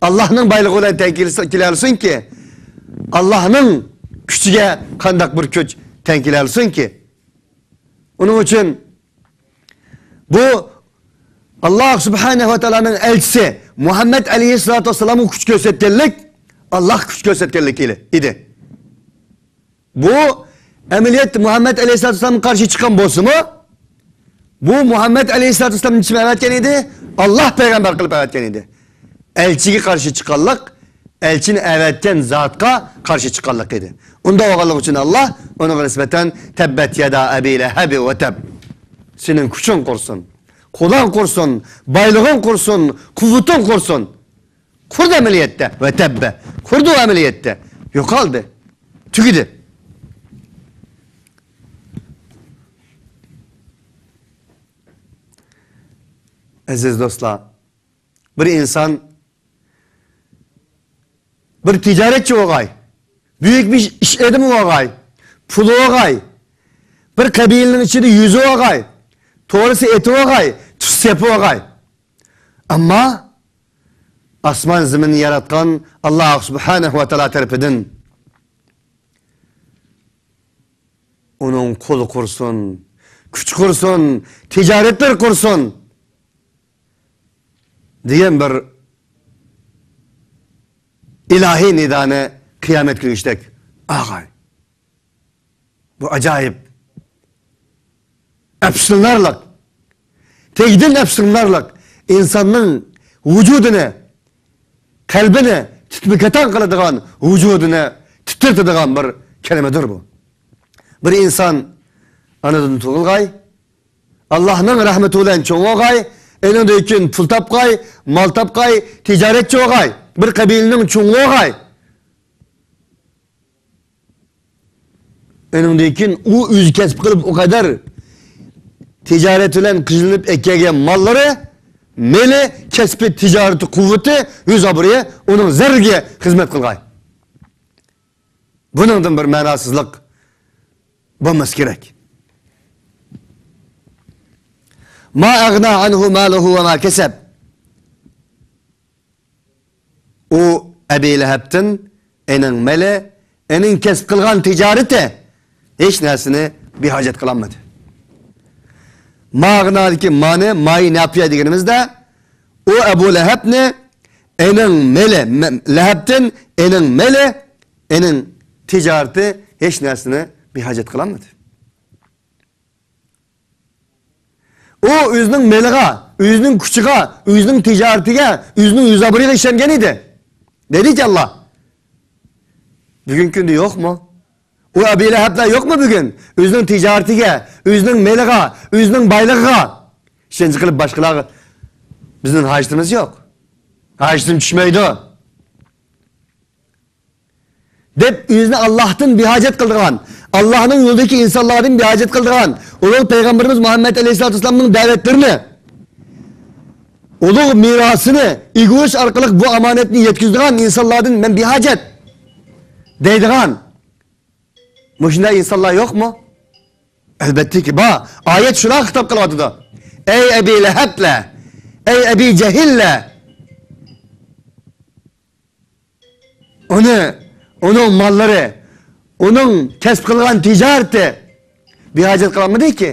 ئاللاھنىڭ بايلىقى بىلەن تەڭ كېلىسۇن-، كېلەلىسۇنكى؟ ئاللاھنىڭ كۈچىگە قانداق بىر كۈچ تەڭ كېلەلىسۇنكى؟ ئۇنىڭ ئۈچۈن بۇ ئاللا سۇبھانەھۇ ۋە تائالانىڭ ئەلچىسى مۇھەممەد ئەلەيھىسسالاتۇ ۋەسسالامغا كۈچ كۆرسەتكەنلىك، ئاللاھقا كۈچ كۆرسەتكەنلىك ئىدى. بۇ ئەمەلىيەتتە مۇھەممەد ئەلەيھىسسالاتۇ ۋەسسالامغا قارشى چىققان بولسىمۇ، بۇ مۇھەممەد ئەلەيھىسسالاتۇ ۋەسسالامنى كىم ئەۋەتكەن ئىدى؟ ئاللا پەيغەمبەر قىلىپ ئەۋەتكەن ئىدى. ئەلچىگە قارشى چىققانلىق، ئەلچىنى ئەۋەتكەن زاتقا قارشى چىققانلىق ئىدى. ئۇنداق بولغانلىقى ئۈچۈن ئاللا ئۇنىڭغا نىسبەتەن تەببەت يەدا ئەبى لەھەبى ۋە تەب. سېنىڭ كۈچۈڭ قۇرسۇن، قولۇڭ قۇرسۇن، بايلىقىڭ قۇرسۇن، قۇۋۋىتىڭ قۇرسۇن. قۇردى ئەمەلىيەتتە. ۋە تەببە. قۇردى ئۇ ئەمەلىيەتتە. يوقالدى. تۈگىدى. ئەزىز دوستلار، بىر ئىنسان بىر تىجارەتچى بولغاي، بۈيۈك بىر ئىش ئادىمى بولغاي، پۇلى بولغاي، بىر قەبىلىنىڭ ئىچىدە يۈزى بولغاي، تورۇسى ئېتى بولغاي، تۇز سېپى بولغاي. ئەمما ئاسمان زېمىننى ياراتقان ئاللاھ سۇبھانەھۇ ۋە تائالا تەرىپىدىن ئۇنىڭ قولى قۇرسۇن، كۈچى قۇرسۇن، تىجارەتلىرى قۇرسۇن دېگەن بىر ئىلاھىي نىدانى قىيامەت كۈنگىچىدەك ئاڭلاي. بۇ ئاجايىپ، ئەپسۇسلىنارلىق، تېگىدىن ئەپسۇسلىنارلىق، ئىنساننىڭ ۋۇجۇدىنى، قەلبىنى تىتمە-كاتان قىلىدىغان، ۋۇجۇدىنى تىترىتىدىغان بىر كەلىمىدۇر بۇ. بىر ئىنسان ئانىدىن تۇغۇلغاي، ئاللاھنىڭ رەھمىتى بىلەن چوڭ بولغاي، ئېنىڭدىن كېيىن پۇل تاپقاي، مال تاپقاي، تىجارەتچى بولغاي، بىر قەبىلىنىڭ چوڭى بولغاي. ئېنىڭدىن كېيىن ئۇ ئۆزى كەسىپ قىلىپ ئۇ قەدەر تىجارەت بىلەن قېزىنىپ ئەكەلگەن ماللىرى، مېلى، كەسپى، تىجارىتى، قۇۋۋىتى، يۈز ئابرۇيى ئۇنىڭ زەررىگە خىزمەت قىلغاي. بۇنىڭدىن بىر مەناسىزلىق بولمىسا كېرەك. ما ئەغنا ئەنھۇ مالۇھۇ ۋە ما كەسەب. ئۇ ئەبى لەھەبتىن ئېنىڭ مېلى، ئېنىڭ كەسىپ قىلغان تىجارىتى ھېچ نەرسىنى بىھاجەت قىلالمىدى. ما ئەغنادىكى مانى ماي ناپىيە دېگىنىمىزدە، ئۇ ئەبۇ لەھەبنى ئېنىڭ مېلى، مە-، لەھەبتىن ئېنىڭ مېلى، ئېنىڭ تىجارىتى ھېچ نەرسىنى بىھاجەت قىلالمىدى. ئۇ ئۆزىنىڭ مېلىغا، ئۆزىنىڭ كۈچىگە، ئۆزىنىڭ تىجارىتىگە، ئۆزىنىڭ يۈز ئابرۇيىغا ئىشەنگەن ئىدى. دېدىكى ئاللا. بۈگۈنكى كۈندە يوقمۇ؟ ئۇ ئەبى لەھەبلەر يوقمۇ بۈگۈن؟ ئۆزىنىڭ تىجارىتىگە، ئۆزىنىڭ مېلىغا، ئۆزىنىڭ بايلىقىغا ئىشەنچ قىلىپ باشقىلارغا بىزنىڭ ھاجىتىمىز يوق. ھاجىتىم چۈشمەيدۇ. دەپ ئۆزىنى ئاللاھتىن بىھاجەت قىلىدىغان، ئاللاھنىڭ يولىدىكى ئىنسانلاردىن بىھاجەت قىلىدىغان، ئۇلۇغ پەيغەمبىرىمىز مۇھەممەد ئەلەيھىسسالاتۇ ۋەسسالامنىڭ دەۋەتلىرىنى، ئۇلۇغ مىراسىنى ئىگە بولۇش ئارقىلىق بۇ ئامانەتنى يەتكۈزىدىغان ئىنسانلاردىن مەن بىھاجەت دەيدىغان مۇشۇنداق ئىنسانلار يوقمۇ؟ ئەلبەتتىكى بار. ئايەت شۇلارغا خىتاب قىلىۋاتىدۇ. ئەي ئەبى لەھەبلەر! ئەي ئەبى جەھىللەر! ئۇنى، ئۇنىڭ ماللىرى، ئۇنىڭ كەسىپ قىلغان تىجارىتى بىھاجەت قىلالمىدىكى.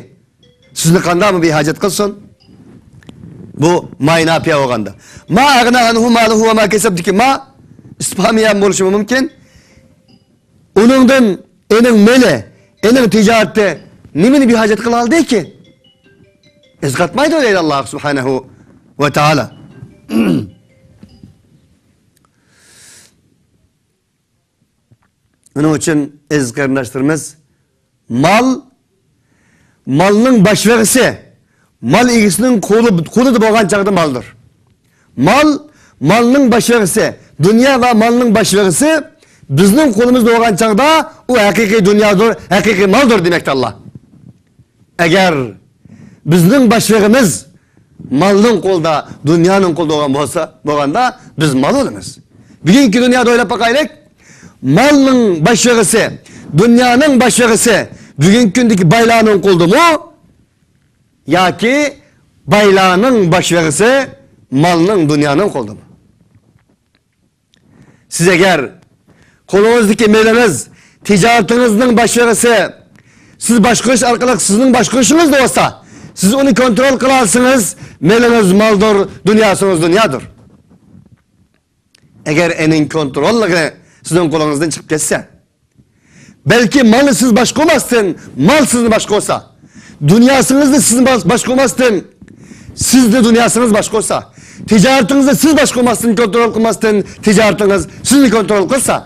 سىزنى قانداقمۇ بىھاجەت قىلسۇن؟ بۇ ماي ناپىيە بولغاندا. ما ئەغنا ئەنھۇ مالۇھۇ ۋە ما كەسەبدىكى ما ئىستىفھامىيە بولۇشى مۇمكىن. ئۇنىڭدىن ئېنىڭ مېلى، ئېنىڭ تىجارىتى نېمىنى بىھاجەت قىلالدىكى؟ ئەسقاتمايدۇ دەيدۇ ئاللا سۇبھانەھۇ ۋە تائالا. ئۇنىڭ ئۈچۈن ئەزىز قېرىنداشلىرىمىز، مال، مالنىڭ باش بېغىسى، مال ئىگىسىنىڭ قولى، قولىدا بولغان چاغدا مالدۇر. مال، مالنىڭ باش بېغىسى، دۇنيا ۋە مالنىڭ باش بېغىسى بىزنىڭ قولىمىزدا بولغان چاغدا ئۇ ھەقىقىي دۇنيادۇر، ھەقىقىي مالدۇر دېمەكتە ئاللا. ئەگەر بىزنىڭ باش بېغىمىز مالنىڭ قولىدا، دۇنيانىڭ قولىدا بولغان بولسا، بولغاندا بىز مال بولىمىز. بۈگۈنكى دۇنيادا ئويلاپ باقايلىك. مالنىڭ باش بېغىسى، دۇنيانىڭ باش بېغىسى بۈگۈنكى كۈندىكى بايلارنىڭ قولىدىمۇ ياكى بايلارنىڭ باش بېغىسى مالنىڭ، دۇنيانىڭ قولىدىمۇ؟ سىز ئەگەر قولىڭىزدىكى مېلىڭىز تىجارىتىڭىزنىڭ باش بېغىسى، سىز باشقۇرۇش ئارقىلىق سىزنىڭ باشقۇرۇشىڭىزدا بولسا، سىز ئۇنى كونترول قىلالىسىڭىز، مېلىڭىز مالدۇر، دۇنياسىڭىز دۇنيادۇر. ئەگەر ئېنىڭ كونتروللۇقى سىزنىڭ قولىڭىزدىن چىقىپ كەتسە، بەلكى مالنى سىز باشقۇرماستىن، مال سىزنى باشقۇرسا، دۇنياسىڭىزنى سىز باش-، باشقۇرماستىن، سىزنى دۇنياسىڭىز باشقۇرسا، تىجارىتىڭىزنى سىز باشقۇرماستىن، كونترول قىلماستىن، تىجارىتىڭىز سىزنى كونترول قىلسا،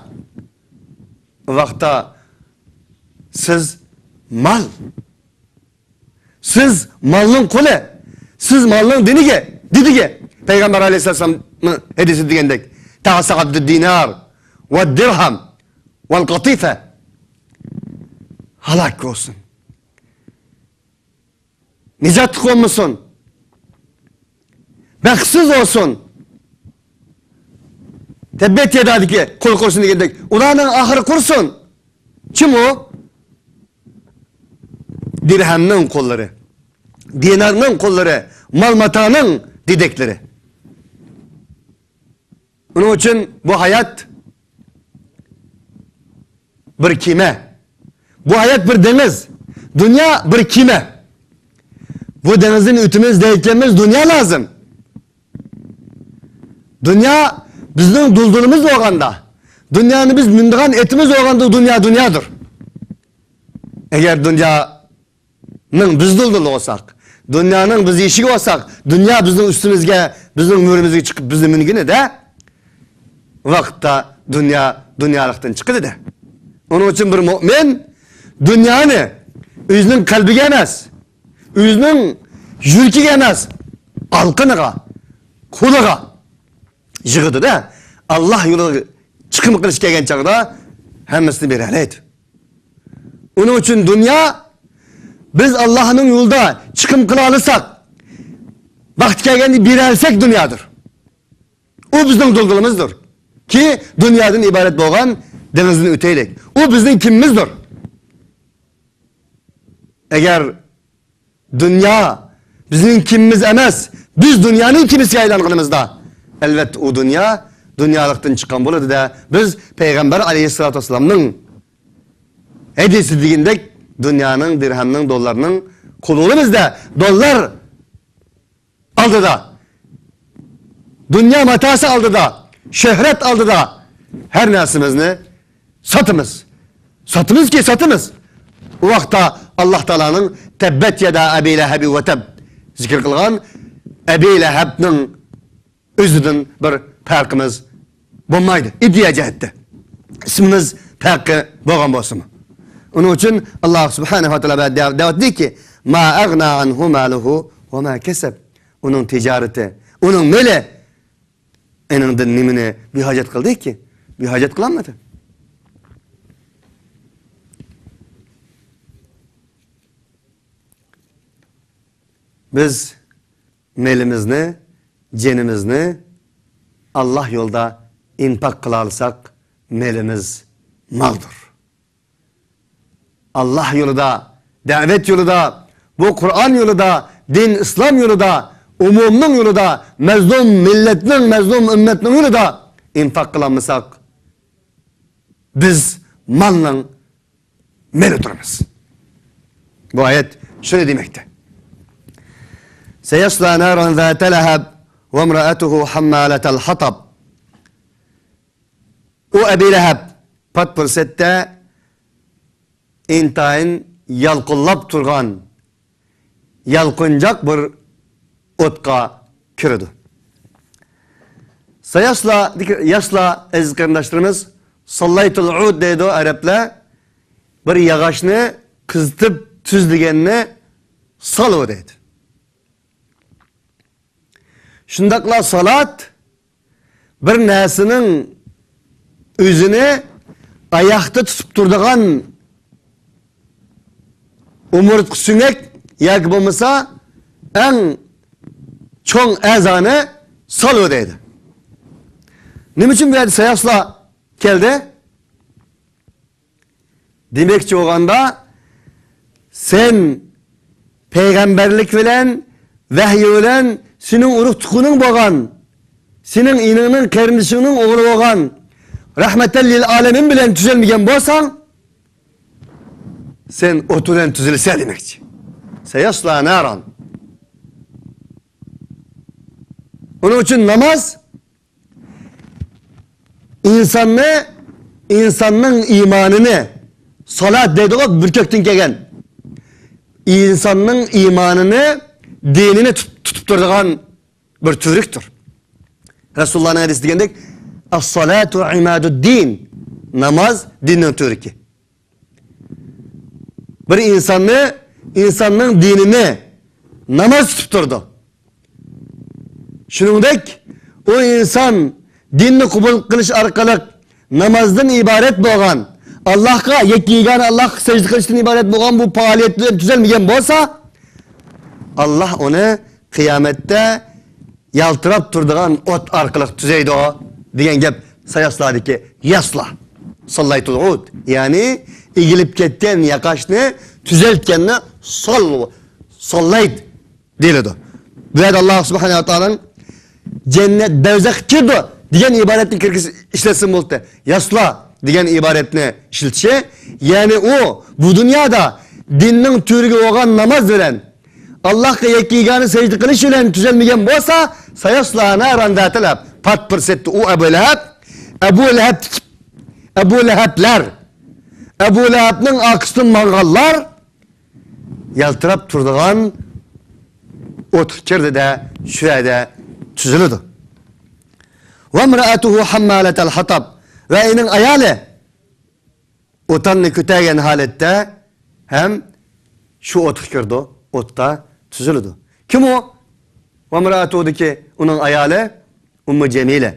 ئۇ ۋاقىتتا سىز مال. سىز مالنىڭ قۇلى. سىز مالنىڭ دېنىگە، دېدىگە. پەيغەمبەر ئەلەيھىسسالامنىڭ ھەدىسى دېگەندەك، تاسى عبد الدينار والدرهم والقطيفة. ھالاك بولسۇن. نىجاتلىق بولمىسۇن. بەختسىز بولسۇن. تەببەت يادادىكى قۇل قۇرسۇن دېگەندەك، ئۇلارنىڭ ئاخىرى قۇرسۇن. كىم ئۇ؟ دىرھەمنىڭ قۇللىرى، دىنارنىڭ قۇللىرى، مال-ماتانىڭ دېدەكلىرى. ئۇنىڭ ئۈچۈن بۇ ھايات بىر كېمە. بۇ ھايات بىر دېڭىز. دۇنيا بىر كېمە. بۇ دېڭىزدىن ئۆتىمىز دەيدىكەنمىز، دۇنيا لازىم. دۇنيا بىزنىڭ دۇلدۇلىمىز بولغاندا، دۇنيانى بىز مىنىدىغان ئېتىمىز بولغاندا، دۇنيا دۇنيادۇر. ئەگەر دۇنيانىڭ بىز دۇلدۇلى بولساق، دۇنيانىڭ بىز ئېشىكى بولساق، دۇنيا بىزنىڭ ئۈستىمىزگە، بىزنىڭ مۈرىمىزگە چىقىپ بىزنى مىنگىنىدە، ۋاقىتتا دۇنيا دۇنيالىقتىن چىقىدىدە. ئۇنىڭ ئۈچۈن بىر مۆمىن دۇنيانى ئۆزىنىڭ قەلبىگە ئەمەس، ئۆزىنىڭ يۈرىكىگە ئەمەس، ئالىقىنىغا، قولىغا يىغىدۇ-دە. ئاللا يولىغا چىقىم قىلىش كەلگەن چاغدا ھەممىسىنى بېرەلەيدۇ. ئۇنىڭ ئۈچۈن دۇنيا، بىز ئاللانىڭ يولىدا چىقىم قىلالىساق، ۋاقتى كەلگەندە بېرەلىسەك دۇنيادۇر. ئۇ بىزنىڭ دۇلدۇلىمىزدۇر. كى دۇنيادىن ئىبارەت بولغان دېڭىزدىن ئۆتەيلىك. ئۇ بىزنىڭ كېمىمىزدۇر. ئەگەر دۇنيا بىزنىڭ كېمىمىز ئەمەس، بىز دۇنيانىڭ كېمىسىگە ئايلانغىنىمىزدا، ئەلۋەتتە، ئۇ دۇنيا دۇنيالىقتىن چىققان بولىدۇ-دە. بىز پەيغەمبەر ئەلەيھىسسالاتۇ ۋەسسالامنىڭ ھەدىسى دېگەندەك، دۇنيانىڭ، دىرھەمنىڭ، دوللارنىڭ قۇلى بولىمىز-دە، دوللار ئالدىدا، دۇنيا ماتاسى ئالدىدا، شۆھرەت ئالدىدا ھەر نەرسىمىزنى ساتىمىز. ساتىمىزكى، ساتىمىز. ئۇ ۋاقىتتا ئاللا تائالانىڭ تەببەت يادا ئەبى لەھەبى ۋە تەب زىكىر قىلغان ئەبى لەھەبنىڭ ئۆزىدىن بىر پەرقىمىز بولمايدۇ، ئىدىيە جەھەتتە. ئىسمىمىز پەرقى بولغان بولسىمۇ. ئۇنىڭ ئۈچۈن ئاللا سۇبھانەھۇ ۋە تائالا دەۋەتتىكى، ما ئەغنا ئەنھۇ مالۇھۇ ۋە ما كەسەب. ئۇنىڭ تىجارىتى، ئۇنىڭ مېلى ئېنىڭدىن نېمىنى بىھاجەت قىلدىكى؟ بىھاجەت قىلالمىدى. بىز مېلىمىزنى، جېنىمىزنى ئاللا يولىدا ئىنپاق قىلالىساق، مېلىمىز مالدۇر. ئاللا يولىدا، دەۋەت يولىدا، بۇ قۇرئان يولىدا، دىن ئىسلام يولىدا، ئومۇمنىڭ يولىدا، مەزلۇم مىللەتنىڭ، مەزلۇم ئۈممەتنىڭ يولىدا ئىنفاق قىلالمىساق، بىز مالنىڭ مېلى تۇرىمىز. بۇ ئايەت شۇنى دېمەكتە. سيصلى نارا ذات لهب وامرأته حمالة الحطب. ئۇ ئەبى لەھەب پات پۇرسەتتە ئىنتايىن يالقۇنلاپ تۇرغان يالقۇنجاق بىر ئوتقا كىرىدۇ. سيصلى، يصلى، ئەزىز قېرىنداشلىرىمىز، صليت العود دەيدۇ ئەرەبلەر. بىر ياغاچنى قىزىتىپ تۈزلىگەننى صلو دەيدۇ. شۇنداقلا سالات بىر نەرسىنىڭ ئۆزىنى ئاياقتا تۇتۇپ تۇرىدىغان ئومۇرتقا سۆڭەك ياكى بولمىسا ئەڭ چوڭ ئەزانى سالۋا دەيدۇ. نېمە ئۈچۈن بۇ يەردە سيصلى كەلدى؟ دېمەكچى بولغاندا، سەن پەيغەمبەرلىك بىلەن، ۋەھىي بىلەن سېنىڭ ئۇرۇق-تۇغقىنىڭ بولغان، سېنىڭ ئىنىڭنىڭ، قېرىندىشىڭنىڭ ئوغلى بولغان رەھمەتەن لىل ئالەمىن بىلەن تۈزەلمىگەن بولساڭ، سەن ئوت بىلەن تۈزىلىسەن دېمەكچى. سيصلى نارا. ئۇنىڭ ئۈچۈن ناماز ئىنساننى، ئىنساننىڭ ئىمانىنى، سالات دەيدىغۇ، بىر كۆكتىن كەلگەن. ئىنساننىڭ ئىمانىنى، دىنىنى تۇت-، تۇتۇپ تۇرىدىغان بىر تۈۋرۈكتۇر. رەسۇلۇللانىڭ ھەدىسى دېگەندەك، ئەسسالاتۇ ئىمادۇددىن، ناماز دىننىڭ تۈۋرۈكى. بىر ئىنساننى، ئىنساننىڭ دىنىنى ناماز تۇتۇپ تۇرىدۇ. شۇنىڭدەك ئۇ ئىنسان دىننى قوبۇل قىلىش ئارقىلىق نامازدىن ئىبارەت بولغان، ئاللاھقا، يەككە يېگانە ئاللاھقا سەجدە قىلىشتىن ئىبارەت بولغان بۇ پائالىيەتلەر تۈزەلمىگەن بولسا، ئاللاھ ئۇنى قىيامەتتە يالتىراپ تۇرىدىغان ئوت ئارقىلىق تۈزەيدۇ، دېگەن گەپ ساياسلاردىكى ياسلا. ساللايتۇل ئۇد، يەنى ئېگىلىپ كەتكەن ياقاشنى تۈزەلتكەننى سال، ساللايت دېيىلىدۇ. بۇ يەردە ئاللاھ سۇبھانەھۇ ۋە تائالانىڭ جەننەت، دوزاخقا كىردى دېگەن ئىبارەتنى كىرگۈز-، ئىشلەتسىمۇ بولدى. ياسلا دېگەن ئىبارەتنى ئىشلىتىشى، يەنى ئۇ بۇ دۇنيادا دىننىڭ تۈۋرۈكى بولغان ناماز بىلەن ئاللاھقا يەككە يېگانە سەجدە قىلىش بىلەن تۈزەلمىگەن بولسا، ساياسلا ناران دەتىلەپ، پات پۇرسەتتە ئۇ ئەبۇ لەھەب، ئەبۇ لەھەب، ئەبۇ لەھەبلەر، ئەبۇ لەھەبنىڭ ئارقىسىدىن ماڭغانلار يالتىراپ تۇرىدىغان ئوتقا كىردى-دە، شۇ يەردە تۈزۈلىدۇ. ۋەمرەئەتۇھۇ ھەممالەتەل ھەتەب، ۋە ئېنىڭ ئايالى ئوتاننى كۆتەرگەن ھالەتتە ھەم شۇ ئوتقا كىرىدۇ، ئوتتا تۈزۈلىدۇ. كىم ئۇ؟ ۋەمرەئەتۇھۇدىكى ئۇنىڭ ئايالى ئۇممۇ جەمىلە.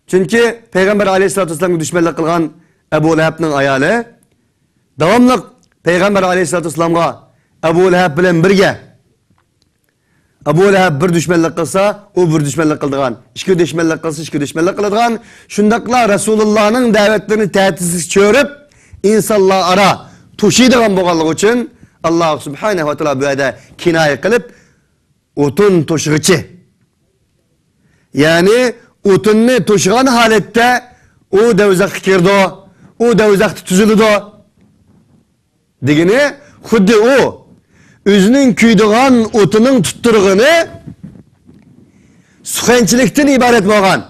چۈنكى پەيغەمبەر ئەلەيھىسسالاتۇ ۋەسسالامغا دۈشمەنلىك قىلغان ئەبۇ لەھەبنىڭ ئايالى داۋاملىق پەيغەمبەر ئەلەيھىسسالاتۇ ۋەسسالامغا ئەبۇ لەھەب بىلەن بىرگە، ئەبۇ لەھەب بىر دۈشمەنلىك قىلسا، ئۇ بىر دۈشمەنلىك قىلىدىغان، ئىككى دۈشمەنلىك قىلسا، ئىككى دۈشمەنلىك قىلىدىغان، شۇنداقلا رەسۇلۇللانىڭ دەۋەتلىرىنى تەتۈرسىز چۆرۈپ، ئىنسانلار ئارا توشۇيدىغان بولغانلىقى ئۈچۈن، ئاللاھ سۇبھانەھۇ ۋە تائالا بۇ يەردە كىنايە قىلىپ، ئوتۇن توشۇغۇچى. يەنى ئوتۇننى توشۇغان ھالەتتە ئۇ دوزاخقا كىرىدۇ، ئۇ دوزاختا تۈزۈلىدۇ دېگىنى، خۇددى ئۇ ئۆزىنىڭ كۆيىدىغان ئوتىنىڭ تۇتتۇرغىنى سۇخەنچىلىكتىن ئىبارەت بولغان،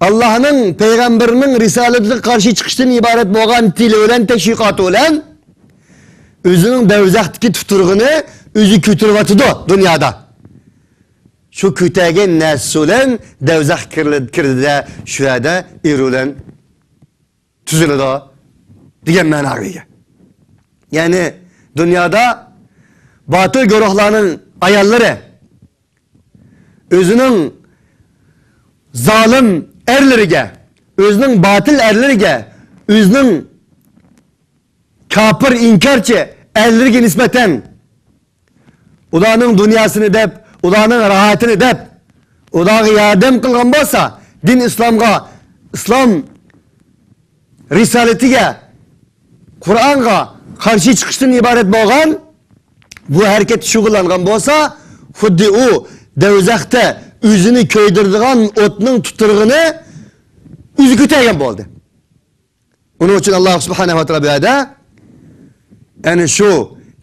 ئاللاھنىڭ پەيغەمبىرىنىڭ رىسالىتىگە قارشى چىقىشتىن ئىبارەت بولغان تىلى بىلەن، تەشۋىقاتى بىلەن ئۆزىنىڭ دوزاختىكى تۇتۇرغىنى ئۆزى كۆتۈرۈۋاتىدۇ دۇنيادا. شۇ كۆتەرگەن نەرسىسى بىلەن دوزاخقا كىرىلىدۇ، كىردى-دە، شۇ يەردە ئېرى بىلەن تۈزۈلىدۇ دېگەن مەناغا ئىگە. يەنى دۇنيادا باتىل گۇرۇھلارنىڭ ئاياللىرى ئۆزىنىڭ زالىم ئەرلىرىگە، ئۆزىنىڭ باتىل ئەرلىرىگە، ئۆزىنىڭ كاپىر، ئىنكارچى ئەرلىرىگە نىسبەتەن ئۇلارنىڭ دۇنياسىنى دەپ، ئۇلارنىڭ راھىتىنى دەپ، ئۇلارغا ياردەم قىلغان بولسا، دىن ئىسلامغا، ئىسلام رىسالىتىگە، قۇرئانغا قارشى چىقىشتىن ئىبارەت بولغان بۇ ھەرىكەتتە شۇغۇللانغان بولسا، خۇددى ئۇ دوزاختا ئۆزىنى كۆيدۈرىدىغان ئوتنىڭ تۇتۇرۇغىنى ئۆزى كۆتەرگەن بولدى. ئۇنىڭ ئۈچۈن ئاللاھ سۇبھانەھۇ ۋە تائالا بۇ يەردە ئەنە شۇ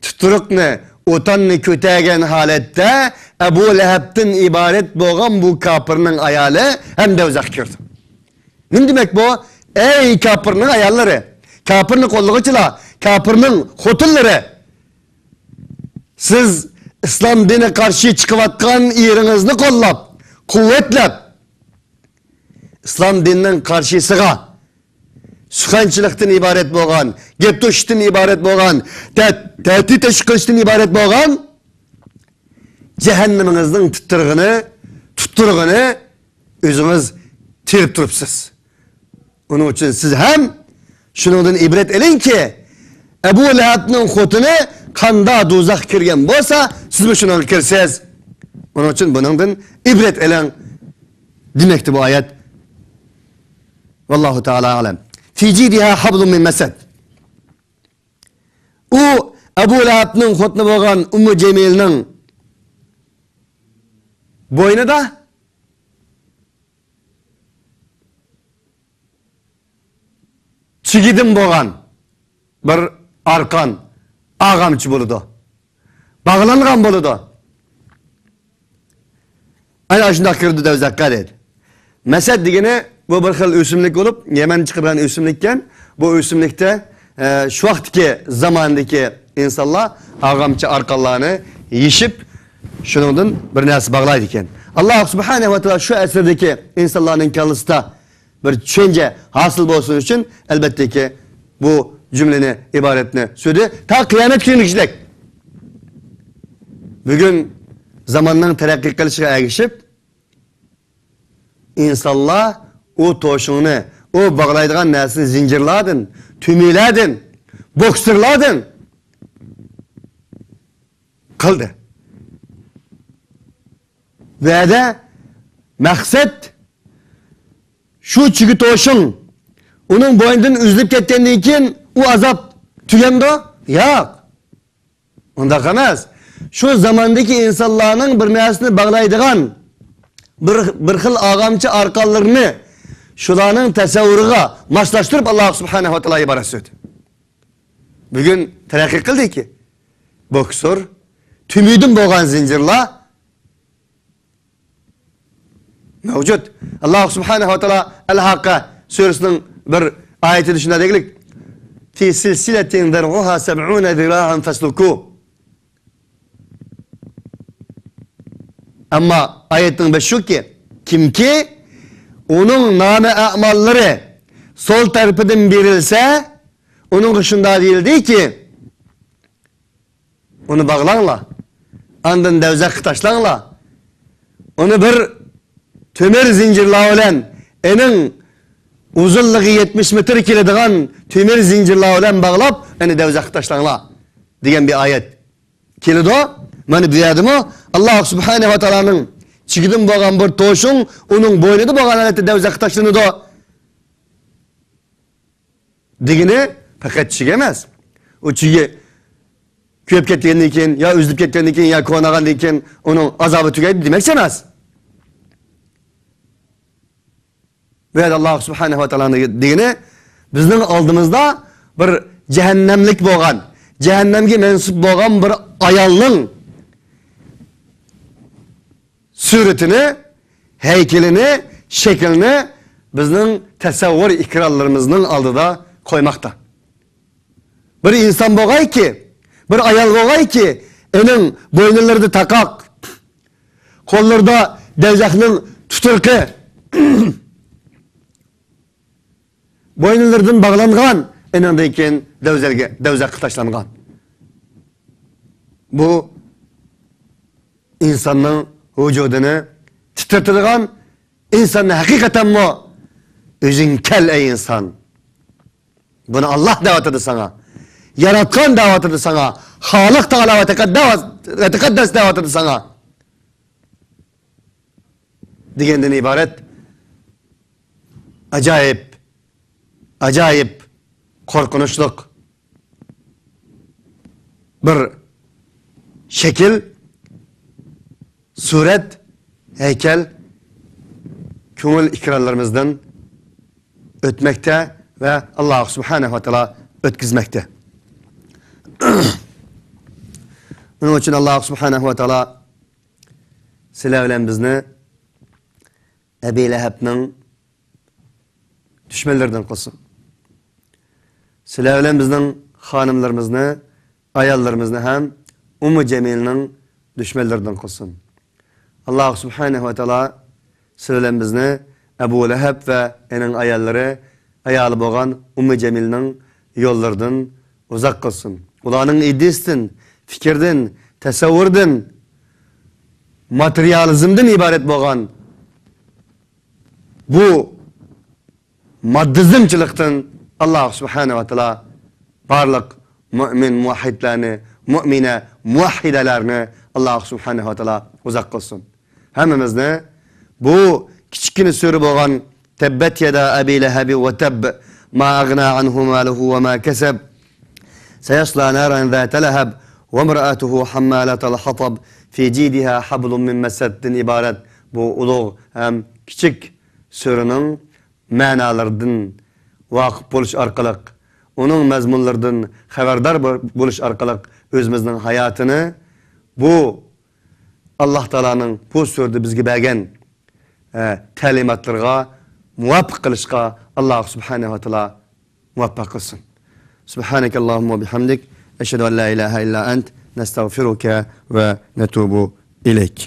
تۇتۇرۇقنى، ئوتاننى كۆتەرگەن ھالەتتە ئەبۇ لەھەبتىن ئىبارەت بولغان بۇ كاپىرنىڭ ئايالى ھەم دوزاخقا كىردى. نېمە دېمەك بۇ؟ ئەي كاپىرنىڭ ئاياللىرى، كاپىرنى قوللىغۇچىلار، كاپىرنىڭ خوتۇنلىرى، سىز ئىسلام دىنى قارشى چىقىۋاتقان ئېرىڭىزنى قوللاپ، قۇۋۋەتلەپ، ئىسلام دىنىنىڭ قارشىسىغا سۇخەنچىلىكتىن ئىبارەت بولغان، گەپ توشۇشتىن ئىبارەت بولغان، تە-، تەھدىت تەشۋىق قىلىشتىن ئىبارەت بولغان جەھەننىمىڭىزنىڭ تۇتتۇرغىنى، تۇتتۇرغىنى ئۆزىڭىز تېرىپ تۇرۇپسىز. ئۇنىڭ ئۈچۈن سىز ھەم شۇنىڭدىن ئىبرەت ئېلىڭكى، ئەبۇ لەھەبنىڭ خوتۇنى قاندا دوزاخقا كىرگەن بولسا، سىزمۇ شۇنىڭغا كىرىسىز. ئۇنىڭ ئۈچۈن بۇنىڭدىن ئىبرەت ئېلىڭ دېمەكتە بۇ ئايەت. ۋاللاھۇ تائالا ئەلەم. في جيدها حبل من مسد. ئۇ ئەبۇ لەھەبنىڭ خوتۇنى بولغان ئۇممۇ جەمىلنىڭ بوينىدا چىگىدىن بولغان بىر ئارقان، ئاغامچا بولىدۇ. باغلانغان بولىدۇ. ئەنە شۇنداق كىرىدۇ دوزاخقا دەيدۇ. مەسەد دېگىنى بۇ بىر خىل ئۆسۈملۈك بولۇپ، يەمەن چىقىرغان ئۆسۈملۈككەن. بۇ ئۆسۈملۈكتە، ئە، شۇ ۋاقىتتىكى زاماندىكى ئىنسانلار ئاغامچا ئارقانلارنى يېشىپ، شۇنىڭدىن بىر نەرسە باغلايدىكەن. ئاللاھ سۇبھانەھۇ ۋە تائالا شۇ ئەسىردىكى ئىنسانلارنىڭ كاللىسىدا بىر چۈشەنچە ھاسىل بولسۇن ئۈچۈن، ئەلۋەتتىكى، بۇ جۈملىنى، ئىبارەتنى سۈردى. تا قىيامەت كۈنىگىچىلىك. بۈگۈن زاماننىڭ تەرەققىي قىلىشىغا ئەگىشىپ، ئىنسانلار ئۇ توشۇڭنى، ئۇ باغلايدىغان نەرسىنى زىنجىرلاردىن، تۈمۈيلەردىن، بوكسېرلاردىن قىلدى. بۇ يەردە مەقسەت شۇ چىگىت توشۇڭ ئۇنىڭ بوينىدىن ئۈزۈلۈپ كەتكەندىن كېيىن ئۇ ئازاب تۈگەمدۇ؟ ياق. ئۇنداق ئەمەس. شۇ زاماندىكى ئىنسانلارنىڭ بىر نەرسىنى باغلايدىغان بىر، بىر خىل ئاغامچە ئارقانلىرىنى شۇلارنىڭ تەسەۋۋۇرىغا ماسلاشتۇرۇپ، ئاللا سۇبھانەھۇ ۋە تائالا ئىبارەت سۆزى. بۈگۈن تەرەققىي قىلدىكى، بوكسور، تۈمۈيدىن بولغان زىنجىرلار مەۋجۇت. ئاللا سۇبھانەھۇ ۋە تائالا ئەل-ھاققە سۈرىسىنىڭ بىر ئايىتىدە شۇنداق دېگىلىك، في سلسلة ذرعها سبعون ذراعا فاسلكوه. ئەمما ئايەتنىڭ بېشى شۇكى، كىمكى ئۇنىڭ نامە ئەماللىرى سول تەرىپىدىن بېرىلسە، ئۇنىڭغا شۇنداق دېيىلدىكى، ئۇنى باغلاڭلار، ئاندىن دەۋزەخكە تاشلاڭلار. ئۇنى بىر تۆمۈر زىنجىرلار بىلەن، ئېنىڭ ئۇزۇنلۇقى يەتمىش مېتىر كېلىدىغان تۆمۈر زىنجىرلار بىلەن باغلاپ، ئېنى دەۋزەخكە تاشلاڭلار، دېگەن بىر ئايەت كېلىدۇ. مانا بۇ يەردىمۇ ئاللا سۇبھانەھۇ ۋە تائالانىڭ چىگىدىن بولغان بىر توشۇڭ ئۇنىڭ بوينىدا بولغان ھالەتتە دەۋزەخكە تاشلىنىدۇ دېگىنى پەقەت چىگى ئەمەس. ئۇ چىگى كۆيۈپ كەتكەندىن كېيىن يا ئۈزۈلۈپ كەتكەندىن كېيىن يا كونىغاندىن كېيىن ئۇنىڭ ئازابى تۈگەيدۇ دېمەكچى ئەمەس. بۇ يەردە ئاللا سۇبھانەھۇ ۋە تائالانىڭ دېگىنى، بىزنىڭ ئالدىمىزدا بىر جەھەننەملىك بولغان، جەھەننەمگە مەنسۇپ بولغان بىر ئايالنىڭ سۈرىتىنى، ھەيكىلىنى، شەكلىنى بىزنىڭ تەسەۋۋۇر ئېكرانلىرىمىزنىڭ ئالدىدا قويماقتا. بىر ئىنسان بولغايكى، بىر ئايال بولغايكى، ئېنىڭ بوينلىرىدا تاقاق، قوللىرىدا دەۋزەخنىڭ تۇتۇرۇقى، بوينلىرىدىن باغلانغان، ئېنىڭدىن كېيىن دەۋزەلگە، دەۋزەخكە تاشلانغان. بۇ ئىنساننىڭ ۋۇجۇدىنى تىترىتىدىغان، ئىنساننى ھەقىقەتەنمۇ «ئۆزۈڭ كەل، ئەي ئىنسان! بۇنى ئاللا دەۋاتىدۇ ساڭا، ياراتقان دەۋاتىدۇ ساڭا، خالىق تائالا ۋە تەقەددەس، ۋە تەقەددەس دەۋاتىدۇ ساڭا» دېگەندىن ئىبارەت ئاجايىپ، ئاجايىپ قورقۇنچلۇق بىر شەكىل، سۈرەت، ھەيكەل كۆڭۈل ئېكرانلىرىمىزدىن ئۆتمەكتە ۋە ئاللا سۇبھانەھۇ ۋە تائالا ئۆتكۈزمەكتە. ئۇنىڭ ئۈچۈن ئاللا سۇبھانەھۇ ۋە تائالا سىلەر بىلەن بىزنى ئەبى لەھەبنىڭ دۈشمەنلىرىدىن قىلسۇن. سىلەر بىلەن بىزنىڭ خانىملىرىمىزنى، ئاياللىرىمىزنى ھەم ئۇممۇ جەمىلنىڭ دۈشمەنلىرىدىن قىلسۇن. ئاللا سۇبھانەھۇ ۋە تائالا سىلەر بىلەن بىزنى ئەبۇ لەھەب ۋە ئېنىڭ ئاياللىرى، ئايالى بولغان ئۇممۇ جەمىلنىڭ يوللىرىدىن ئۇزاق قىلسۇن. ئۇلارنىڭ ئىدىيىسىدىن، پىكىردىن، تەسەۋۋۇردىن، ماتېرىيالىزمدىن ئىبارەت بولغان بۇ ماددىزمچىلىقتىن ئاللا سۇبھانەھۇ ۋە تائالا بارلىق مۇئمىن مۇۋەھھىدلەرنى، مۇئمىنە مۇۋەھھىدەلەرنى ئاللا سۇبھانەھۇ ۋە تائالا ئۇزاق قىلسۇن. ھەممىمىزنى بۇ كىچىككىنە سۈرە بولغان تەببەت يەدا ئەبى لەھەبى ۋە تەب، ما ئەغنا ئەنھۇ مالۇھۇ ۋە ما كەسەب، سەيەسلا نارەن زاتە لەھەب، ۋەمرەئەتۇھۇ ھەممالەتەل ھەتەب، فى جىدىھا ھەبلۇم مىن مەسەددىن ئىبارەت بۇ ئۇلۇغ ھەم كىچىك سۈرىنىڭ مەنالىرىدىن ۋاقىپ بولۇش ئارقىلىق، ئۇنىڭ مەزمۇنلىرىدىن خەۋەردار بو-، بولۇش ئارقىلىق ئۆزىمىزنىڭ ھاياتىنى بۇ ئاللا تائالانىڭ بۇ سۈرىدە بىزگە بەرگەن، ئە، تەلىماتلىرىغا مۇۋاپىق قىلىشقا ئاللا سۇبھانەھۇ ۋە تائالا مۇۋەپپەق قىلسۇن. سۇبھانەكەللاھۇممە ۋە بىھەمدىك، ئەشھەدۇ ئەن لا ئىلاھە ئىللا ئەنت، نەستەغفىرۇكە ۋە نەتۇبۇ ئىلەيك.